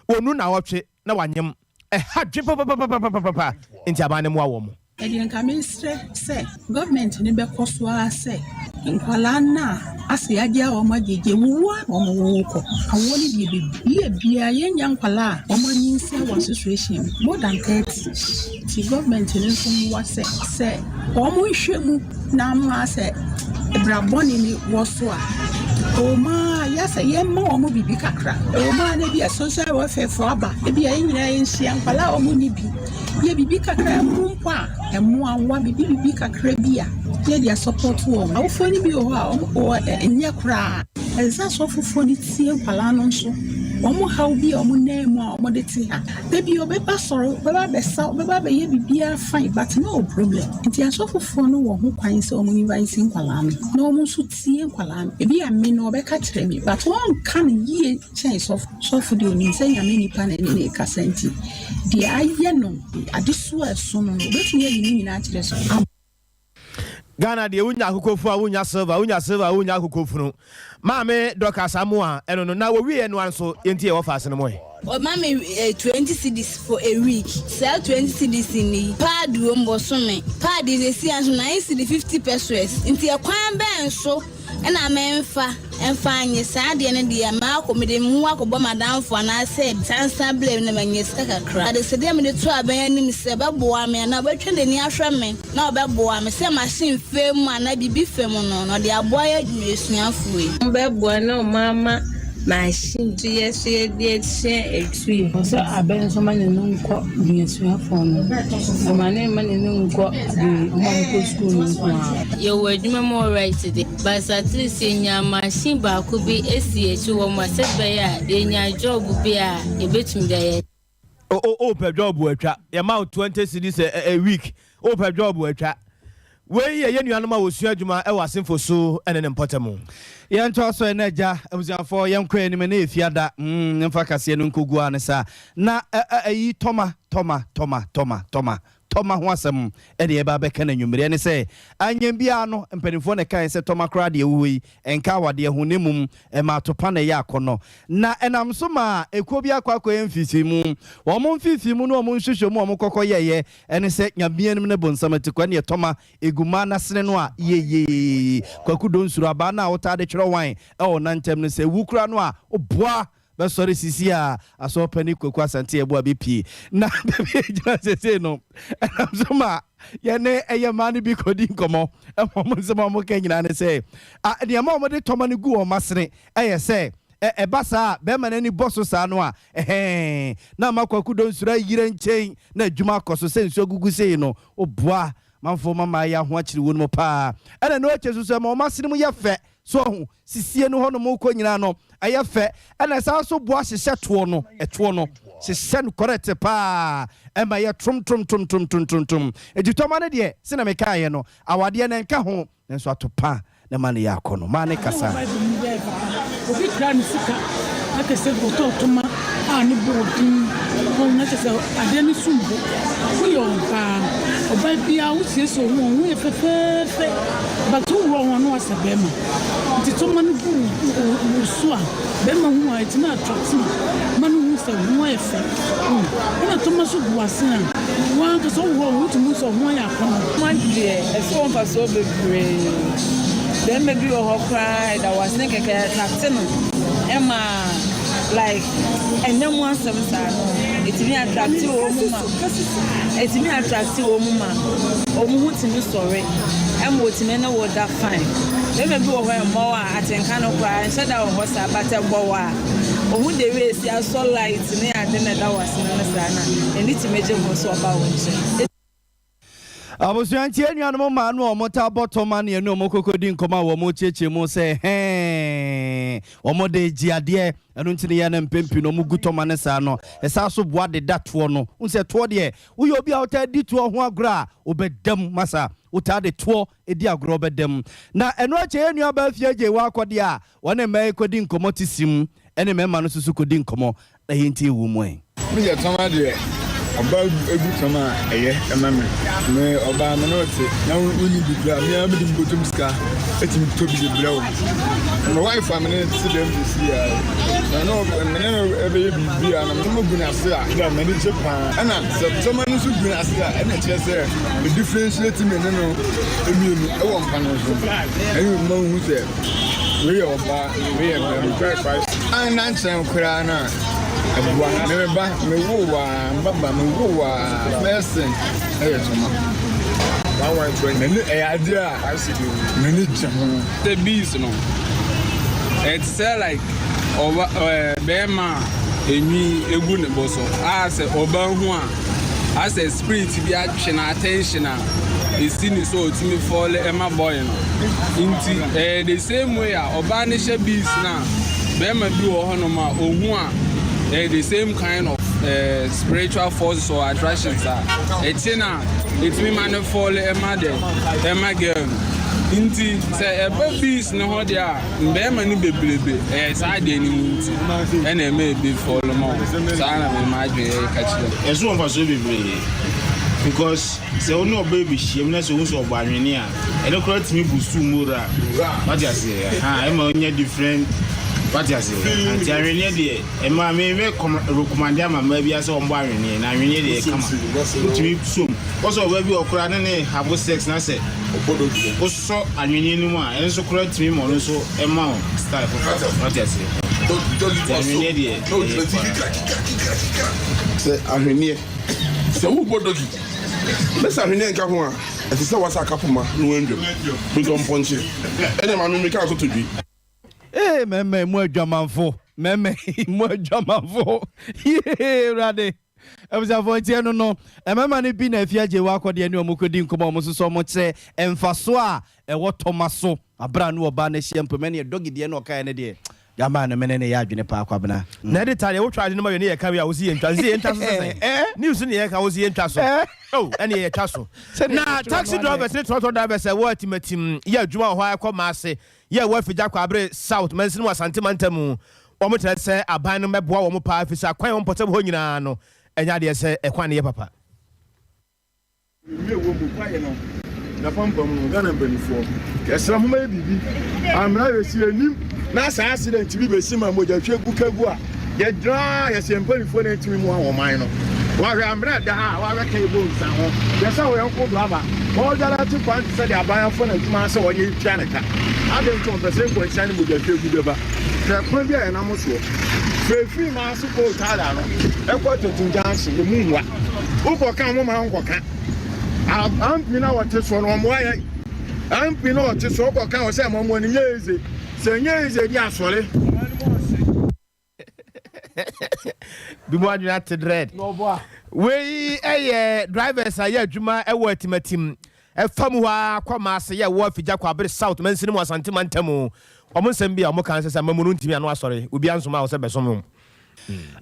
wɔnnu nnawɔtwe na wɔanyem. Ɛha dwen papapapapapapa, enti aban no mmoa wɔn. Ɛdeɛ nka mesrɛ sɛ government no bɛkɔ so ara sɛ nkwadaa no a asɛ yɛagyaa wɔn agyegye wuwu a wɔn wowo kɔ awoɔ no deɛ bebie biara yɛnya nkwadaa a wɔn anyinsɛn wɔ association mu more than 30 nti government no nso mmoa sɛ sɛ wɔn nhwɛ mu na ama sɛ bra bɔne no wɔ so a ɛwɔ mu ara yɛ sɛ yɛmma wɔn biribi kakra ɛwɔ mu ara na ebi a social welfare foɔ aba ebi a yɛn nyinaa yɛnhyia nkwadaa a wɔn nni bi Yɛ biribi kakra ɛmo mpo a ɛmoawa biribi biribi kakra bi a yɛ de asɔpɔto wɔn. Awofoɔ no bi wɔ hɔ a wɔn wɔ ɛnyɛ koraa. Ɛsɛ sɛ asɔfofoɔ no tie nkwadaa no nso wɔn haw bi a wɔn nan mu a wɔn de te ha. Da bi ɔbɛba sɔre, ɔbɛba abɛsa, ɔbɛba abɛyɛ biribiara fine but na ɔwɔ problem. Nti asɔfofoɔ no wɔ ho kwan sɛ wɔn invite nkwadaa no na wɔn nso tie nkwadaa no. Ebi a me no ɔbɛka kyerɛ me but ɔnka no yie kyɛn sɔfo. Sɔfo deɛ onim sɛ Nyame nipa na ɛne no rekasa nti deɛ ayɛ no adesoa a ɛso no no obetumi ayi ne nyinaa akyerɛ so ama. Ghana deɛ wonya akokɔfunu a wonya silver wonya silver a wonya akokɔfunu maame Dorcas Amoah ɛno no na wɔwieɛ no ara nso yɛnti yɛwɔ faase no mo ɛ. Ɔma me 20 cedis for a week saa 20 cedis ni pad wom bosome pad yi sɛsi ara nso 9 cedi 50 pesewas nti ɛkwan bɛn so na memfa mfa nyɛ saa adeɛ no deɛ makɔ mede me ho akɔbɔ m'adamfo anaasɛ sansa blame na manya sika kakra. Adesrɛdeɛ a mede to abɛn anim sɛ ɔbɛboa me anaa ɔbɛtwa n'ani ahwɛ me na ɔbɛboa me sɛ machine fa mu anaa biribi fa mu no na ɔde aboa yɛn adwumayɛsuafoɔ yi. Wɔbɛboa na wɔama machine so yɛ so yɛde asua etui. Ɔsɛ abɛn nso ma n'ani nkɔ adwumayɛsuafoɔ no, ɔma ne mma n'ani nkɔ deɛ wɔn a wɔkɔ sukuu no nko ara. Yɛwɔ adwuma mu alright de, but at least yɛnyaa machine baako bi si akyi hɔ ma sɛ bɛyɛ a yɛnya job bi a yɛbɛtumi de ayɛ. O o o pɛ job atwa, yɛma wo 20 cedis a a week, o pɛ job atwa. Wei yɛ yɛn nuanom a wɔsua adwuma wɔ Asenfo so ne ne mpɔtam. Yɛntoa so ɛnnɛ agya, abusuafoɔ yɛnkɔ anim ɛnnɛ yɛ fiada, mm yɛmfa kaseɛ no nkɔgu ara ne saa. Na ɛ ɛ ɛyi tɔma, tɔma, tɔma, tɔma, tɔma, Tɔma ho asɛm na yɛreba abɛka no anwummere. Ɛne sɛ, anyɛ biara no, mpanimfoɔ na ɛkaeɛ sɛ tɔma koraa deɛ ɛwɔ hɔ yi, ɛnka awadeɛ ho, na mmom ɛma atopa na ɛyɛ akɔnnɔ. Na ɛnam so maa ekuo bi akɔ akɔyɛ mfeefeemu. Wɔn mfeefeemu ne wɔn nhwehwɛmu a wɔkɔkɔ yɛeɛ ne sɛ, Nyame anim ne bonsam atikwa ne tɔma egu mmaa no asene no a, yieyie. Kwaku Donsuro, abaa no a wotaa de twerɛ wan wɔ wo nan ntam no, sɛ ɛwu koraa no a, woboa Bɛsɔre sisi a Asɔr Panyin Kwaku Asante Yeboah bepue na baabi a egyina sesei no, ɛnam so ma yɛne ɛyɛ mmaa no bi kɔdi nkɔmmɔ ma wɔn nsɛm a wɔka nyinaa ne sɛ, a nneɛma a wɔde tɔma no gu wɔn asene yɛ sɛ ɛba saa a bɛrima no ani bɔ so saa no a, ɛhɛn, na ama Kwaku Donsuro ayira nkyɛn na adwuma akɔ so sɛ nsuo agugu sei no, woboa manfoɔ ma mmaa yi ho akyere wɔn mu paa. Ɛna ɛno akyi nso so ɛma wɔn asene mu yɛ fɛ. So wahu? Sisie no hɔnom rekɔ nyinaa no, ɛyɛ fɛ. Ɛna ɛsan nso boa hyehyɛ toɔ no, ɛtoɔ no, hyehyɛ no correct paa. Ɛma ɛyɛ tromtromtromtromtromtrom. Enti tɔma no deɛ, sɛdeɛ mekaeɛ no, awadeɛ no ɛnka ho, nanso atopa na ɛma no yɛ akɔnnɔ. Maa ne Ɛna kasa. wɔ Bible mu dɛ papa obi kura ne sika na kyerɛ sɛ ɔtɔ ntoma a ne bo wɔ den ɔhu na kyerɛ sɛ adeɛ no som bo. Woyɛ ɔbaa, ɔbaa biara wosiesie wo ho a wo ho yɛ fɛfɛɛfɛ but woworɔ wo ho a na woasɛ bɛrima. Nti toma no gu wo so a bɛrima hu a ɛtumi attract no ma no hu sɛ wo ho ayɛ fɛ. Ɛna toma nso gu w'asene a w'ankasa woworɔ wo ho wotumi hu sɛ wo ho ayɛ akɔnnɔ. Toma deɛ ɛso wɔ mfasoɔ bebree. Bɛrima bi wɔ hɔ koraa a ɛda w'asene kɛkɛ attract no ma like ɛnna mu asɛm saa no ɛtumi attract wɔn mu ma ɛtumi attract wɔn mu ma wɔn ho tumi sɔre ɛma wɔtumi ne wo da fine. Bɛrima bi wɔ hɔ ɛmmɔ wo a atenka no koraa ɛnhyɛ da wɔ hɔ saa but ɛbɔ wo a ohun the way esi asɔ light ne ade na ɛda w'asene no saa na n'ani tumi gye ho sɛ ɔba wo nkyɛn. Abusua nti anuanom mmaa no a wɔtaa bɔ tɔma ne ɛne wɔn kɔkɔdi nkɔmmɔ a wɔkyekyɛ mu sɛ hɛn wɔn de gye adeɛ ɛno nti ne yɛ no mpɛn pii no wɔn gu tɔma no saa no ɛsan so boa deda toɔ no n sɛ toɔ deɛ woyɛ obi a wotaa di toɔ ho agorɔ a wobɛda mu masa wotaa de toɔ di agorɔ wobɛda mu na ɛno akyɛ yɛn nua baa fie agye wɔ akɔdeɛ a wɔne mmaa yi kɔdi nkɔmmɔ te sim ɛne mmarima no nso so kɔdi nkɔmmɔ na yɛntie wo mu ɛ. Me deɛ tɔma deɛ ɔbaa gu tɔma a ɛyɛ ɛma me me ɔbaa me ne ɔte na wonni bi koraa me ara mede me bɔtɔm sika ɛtumi tɔ bi de brɛ wo me wife a me ne te dɛm sisi a na no me ne no ɛbɛyɛ biribi a na me ma gu n'ase a na m'ani gye paa ɛna sɛ tɔma no nso gu n'ase a ɛna kyerɛ sɛ me differentiate me ne no mmienu ɛwɔ mpa no so ɛne ma hu sɛ Wei yɛ ɔbaa, wei yɛ bɛrima. Anna nkyɛn koraa no a, ɛboa. Me me ba, me wo waa, me ba ba, me wo waa, first thing ɛyɛ toma. M'ani ɛyɛ adeɛ a m'ani gye ho. Sɛ bees no, ɛte sɛ like ɔba ɛɛ bɛrima a enwi egu ne bo so a sɛ ɔba hu a. Asɛ spirit bi atwe no attention a esi ne so a otumi fall ma boy no. Nti ɛyɛ the same way a ɔbaa no hyɛ beads no a bɛrima bi wɔ hɔnom a ohu a ɛyɛ the same kind of uh, spiritual forces or attractions a ɛkye no a etumi ma no fall ma the ɛma girl no. Nti sɛ ɛba beads no ho deɛ a Mmarima no bebrebe, ɛyɛ saa adeɛ no mu nti ɛna ɛma ebi fɔlo ma wɔn. Saa na me m'adwene yɛ ka kyerɛ. Ɛso wɔ mfasoɔ bebree because sɛ wo ne ɔbaa bi hyiam na sɛ wohu sɛ ɔbɔ anwene a, ɛno koraa tumi boost wo moral. Wate aseɛ? Ahaa, ɛma wonya different, wate aseɛ? Ahaa, nti ahweneɛ deɛ, ɛma me mɛ recommande ama mmaa biara sɛ wɔmmɔ ahweneɛ, na ahweneɛ deɛ ɛyɛ kama. Wotumi som. Wɔ sɛ ɔbaa bi wɔ hɔ koraa ne ne have sex na sɛ Wosɔ anwenneɛ no mu a, ɛno nso koraa tumi ma ɔno nso ma wo style foforɔ. Wate aseɛ? Nti anwenneɛ deɛ, ɛyɛ paa. Sɛ ahwenneɛ, sɛ wobɔ doggy na sɛ ahwenneɛ nka ho a, ɛte sɛ woasa aka poma na woandwam. Metɔ mpɔnkye ɛna maame meka akotodwe. Ee mɛmɛ mu adwamanfo, mɛmɛ mu adwamanfo, yee Awurade. Abusuafoɔ nti ɛno no, mmarima no bi na afi agye wɔ akɔdeɛ ne wɔn kɔdi nkɔmmɔ a wɔn nso so wɔkyerɛ mfasoɔ a ɛwɔ tɔma so aberɛ a ne ɔbaa no ahyia mpo mɛneɛ doggy deɛ na ɔkaeɛ no deɛ gyamaa no mene ne yɛ adwene paa Kwabena. Na ɛde ta deɛ wotwa ade no ma wie ne yɛka wie a wosi yɛntwa so sɛ yɛntwa so sɛ sɛn news ne yɛka wosi yɛntwa so oh ɛne yɛtwa so na taxi drivers ne trɔtrɔ drivers ɛwɔ atimatim yɛ adwuma wɔ hɔ a ɛkɔ maase yɛ ɛwɔ afigya kwaabere south mansini mu Asante mantam mu Wɔkyerɛ sɛ aban no mmɛboa wɔn paa efisɛ akwan a ɛwɔ mpɔtam hɔ nyinaa no, ɛnyɛ adeɛ sɛ ɛkwan no yɛ papa. Nwie wɔ mu kwaeɛ no napampam no Ghana mpaninfoɔ yɛsrɛ moma yɛ biribi ammra yɛsi yɛnim na saa accident bi bɛsi ma mogya hwie gu ka gu a yɛgyina a yɛsɛ yɛn mpaninfoɔ na ɛntumi mua wɔn man no wahwɛ ammra ɛda ha a wahwɛ ka ɛbɔ nsa ho yɛsɛ wɔ yɛn ko draba ɔdwara te kwan te sɛ deɛ aban afa no adwuma sɛ ɔde tua ne ka adɛn nti ɔmpɛ sɛ nkwanhyia ne mogya hwie gu bɛba. Hwɛ kwan bi a yɛnam soɔ. Firi Maase Coal Tar no kɔ Tetu Junction, ɛmu nwa. Wokɔka a, wɔmma wonkɔka. MP no a wɔte soɔ no, wɔmmoa yɛn. MP no a ɔte soɔ, wokɔka a, ɔsɛ mmoa no nyɛ easy. Sɛ ɛnyɛ easy di asɔre. Bi mu adwene ate dread. Wei yɛ drivers a yɛ adwuma wɔ atimatim ɛfa mu hɔ ara kɔ Maase yɛ wɔ Afigya Kwabere South mansini mu Asante mantamu. Wɔn nsɛm bi a wɔka ne sɛ sɛ amamu no ntumi ano asɔre, obiara nsomaa wo sɛ bɛsom wɔn.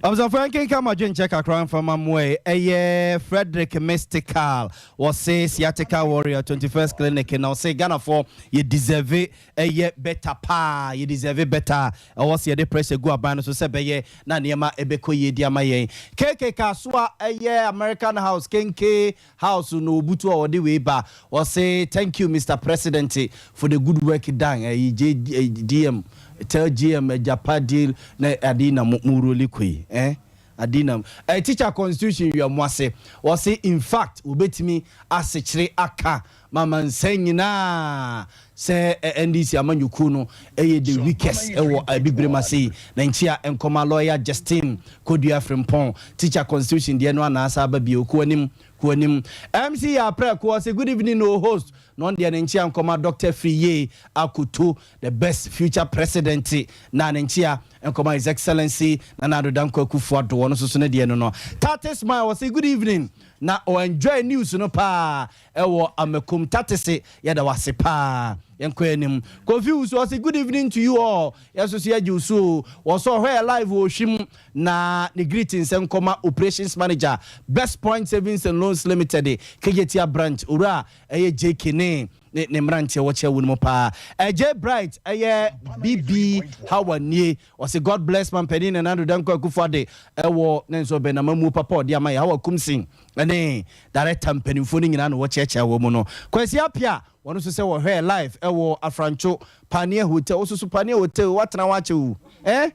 Abusuafo yɛnkenkan mo adwenkyerɛ kakra mfa ma mo ɛ. Ɛyɛ Frederick Mystical, ɔse Sciatica Warrior, 21st Clinic na ɔse Ghanafoɔ yɛ deserve ɛyɛ better paa, yɛ deserve better, ɛwɔ sɛ yɛde pressure gu aban no so sɛ ɛbɛyɛ na nneɛma ɛbɛkɔ yie de ama yɛn. KK Kasoa ɛyɛ American House, Kenke House no obutu a ɔde wei ba, ɔse thank you Mister President for the good work done, ɛyi J DM, tell GM agyapa deal na ade na mo roli kɔ yi eh. Ade na eh teacher constitution wia mo ase, ɔse in fact wɔbɛtumi asekyere aka ma amansan nyinaa sɛ NDC amanyɔkuo no yɛ the weakest wɔ Abibirem ase yi. Na nkyia nkɔma lawyer Justine Kodua Frimpong, teacher constitution deɛ no anaasa aba bio. Kɔ anim, kɔ anim. MC Yaa Prɛko ɔse good evening o host, na ɔno deɛ ne nkyia nkɔma Doctor Afriyie Akoto, the best future president, na ne nkyia nkɔma His Excellency Nana Addo Dankwa Akufo-Addo, ɔno nso so ne deɛ no no. Tate Smile ɔse good evening. Na ɔ enjoy news no paa ɛwɔ Amakom Tatese yɛda wo ase paa. Yɛnkɔ anim. Kofi Wusu ɔse good evening to you all yɛn nso so yɛgye wo so o. Wɔ so ɔhwɛ yɛ live wɔ Ohwim na ne greetings nkɔma Operations Manager Best Point Savings and Loans Limited Kejetia Branch Owura ɛyɛ JK ne ne ne mmeranteɛ wɔkyɛ wo no mu paa. Ɛgyɛ Bright ɛyɛ BB Hawa nie Ɔse God bless Mampanin Nana Addo Dankwa Akufo Addo ɛwɔ ne nso ɔbɛn n'amammuo papa ɔde ama yɛ Hawa Kumsin ɛne director mpanimfoɔ no nyinaa na wɔkyeakyea wɔn mu no. Kwasi Appiah wɔn nso sɛ wɔhwɛɛ live ɛwɔ Afrancho Pioneer Hotel wososo Pioneer Hotel woatena hɔ akyɛ o eh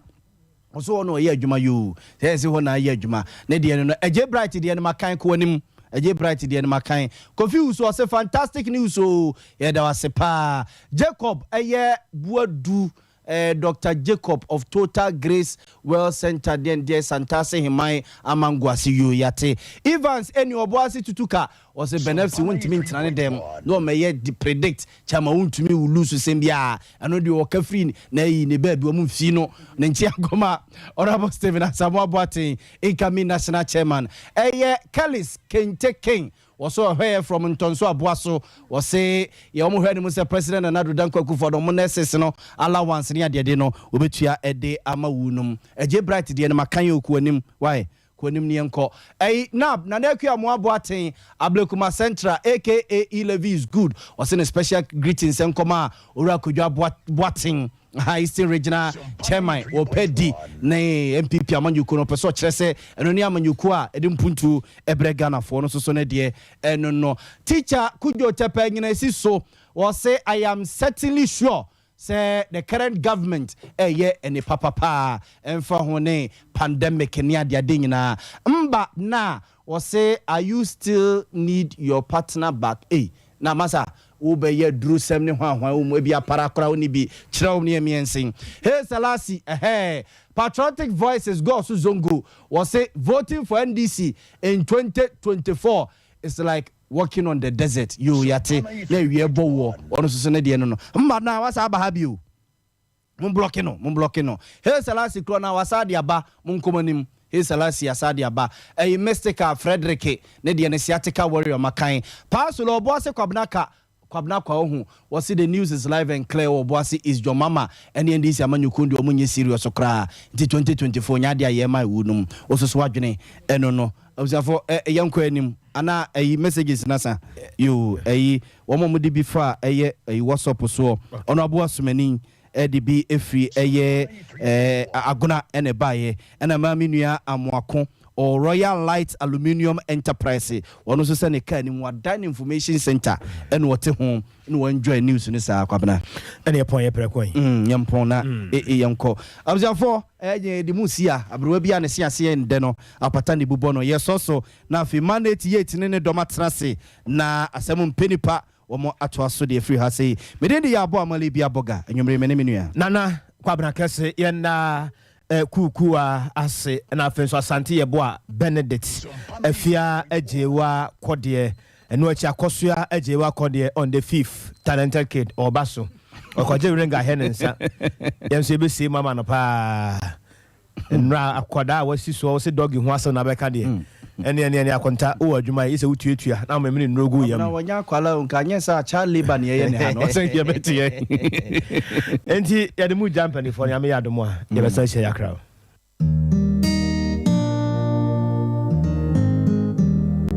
ɔso hɔ na ɔyɛ adwuma yoo sɛ ɛse hɔ na ayɛ adwuma ne deɛ no no Agye Bright deɛ no makan kɔ anim Agye Bright deɛ no makan Kofi Wusu ɔse fantastic news oo yɛda wo ase paa Jacob ɛyɛ Boadu Eh Doctor Jacob of Total Grace World Center deɛn deɛ Santase Heman Amangoase yoo yate. Evans ɛni Ɔboase Tutuka ɔse Ben FC wontumi ntena ne dɛm na ɔmɛyɛ de predict kyama wontumi wo lose sɛm biaa ɛno deɛ ɔka firi n'ayi ne baabi ɔmo mfii no ne nkyea nkɔma Honourable Stephen Asamoah Boateng incoming National Chairman ɛyɛ Kelly's Kente King Wɔsɔ ɔhwɛ yɛ from Ntɔnso aboa so. Wɔse yɛ wɔn hwɛ anim sɛ President Nana Addo Dankwa Akufo Addo wɔn nurses no allowance ne adeade no wɔbɛtua de ama wunom. Adjei Bright deɛ no makan o kɔ anim wai kɔ anim ne yɛnkɔ. Ɛyi Nab Nana Akua Amoah Boateng Ablekuma Central aka E Levy is good ɔse ne special greetings nkɔma Owura Kwadwo Aboa Boateng. Aha Eastern Regional Chairman wɔpɛ di ne NPP amanyɔkuo no ɔpɛ sɛ ɔkyerɛ sɛ ɛno ne amanyɔkuo a ɛde mpuntuo ɛbrɛ Ghanafoɔ no soso no deɛ ɛno no. Teacher Kudjo Tɛpɛ Nyinasi so wɔse I am certainly sure sɛ the current government ɛyɛ ɛne papa paa ɛmfa ho ne pandemic ne adeade nyinaa mba na wɔse are you still need your partner back ei Na masa wo bɛ yɛ duru sɛm ne hwan hwan wo mu ebi apara kora wo ne bi kyerɛ wo ne ɛmiɛnsen hey Selassie ɛhɛɛ patriotic voices go so zongo wɔ se voting for NDC in 2024 is like walking on the desert yoo yate na awia bɔ woɔ ɔno soso ne deɛ no no mma na wasa aba ha bio. Mo blocke no, mo blocke no. Hey Selassie korɔ na wasa de aba, mo nkɔ mo anim. Hey Selassie asa de aba. Ɛyi Mystical Frederick ne deɛ ne Sciatica Warrior makan. Paasolo Ɔboase Kwabena ka, Kwabena Kwa ohu. Wɔse the news is live and clear wɔ Ɔboase East John Mama ɛne NDC amanyɔkuo deɛ ɔmo nyɛ serious koraa. Nti 2024 nyɛ adeɛ a yɛma ɛwu nom. Wososo adwene ɛno no. Abusuafo ɛ yɛnkɔ anim anaa ɛyi messages no asa. Yoo ɛyi Wɔn a wɔde bi fa ɛyɛ ɛyi WhatsApp soɔ. Ɔno aboa somani ɛde bi ɛfiri ɛyɛ ɛɛ Agona ɛna ɛbaeɛ. Ɛna maa me nua Amoako ɔwɔ Royal Light Aluminium Enterprise ɔno nso sɛ ne car no mu wadan no information center ɛna ɔte ho na wa enjoy news no saa Kwabena. Ɛna yɛpɔn yɛ prɛko yi. Mm yɛmpɔn na e e yɛnkɔ. Abusuafoɔ ɛyɛ yɛde mu si a aberewa bi a ne se aseɛ ndɛ no apata ne bu bɔ no yɛsɔ so na afei man 88 ne ne dɔm atena ase Na asɛm mpɛ nipa wɔn atoa so deɛ firi ha sei. Me din de Yaabo Amali Biaboga. Anwummere me ne me nua. Nana Kwabena Kɛse yɛnda Kuukuwa ase ɛna afei nso Asante Yeboah Benedict Afia Agyewa Kɔdeɛ ɛno akyi Akɔsoa Agyewa Kɔdeɛ on the fifth Talented Kid ɔba so ɔkɔgye ring ahɛ ne nsa yɛn nso yɛbɛsie mu ama no paa. Nnora akwadaa a wasi soɔ wose doggy ho asɛm na abɛka deɛ ɛne ɛne ɛne akonta wowɔ adwuma yi sɛ wotuatua na amemene nnuro gu yam. Abena wɔnyɛ akwadaa o nka anyɛ saa child labour ne yɛyɛ ne ha no ɔsɛ yɛbɛte yɛ. Enti yɛde mu gya mpanifoɔ Nyame yɛ adom a yɛbɛsan ahyia yɛ akra o.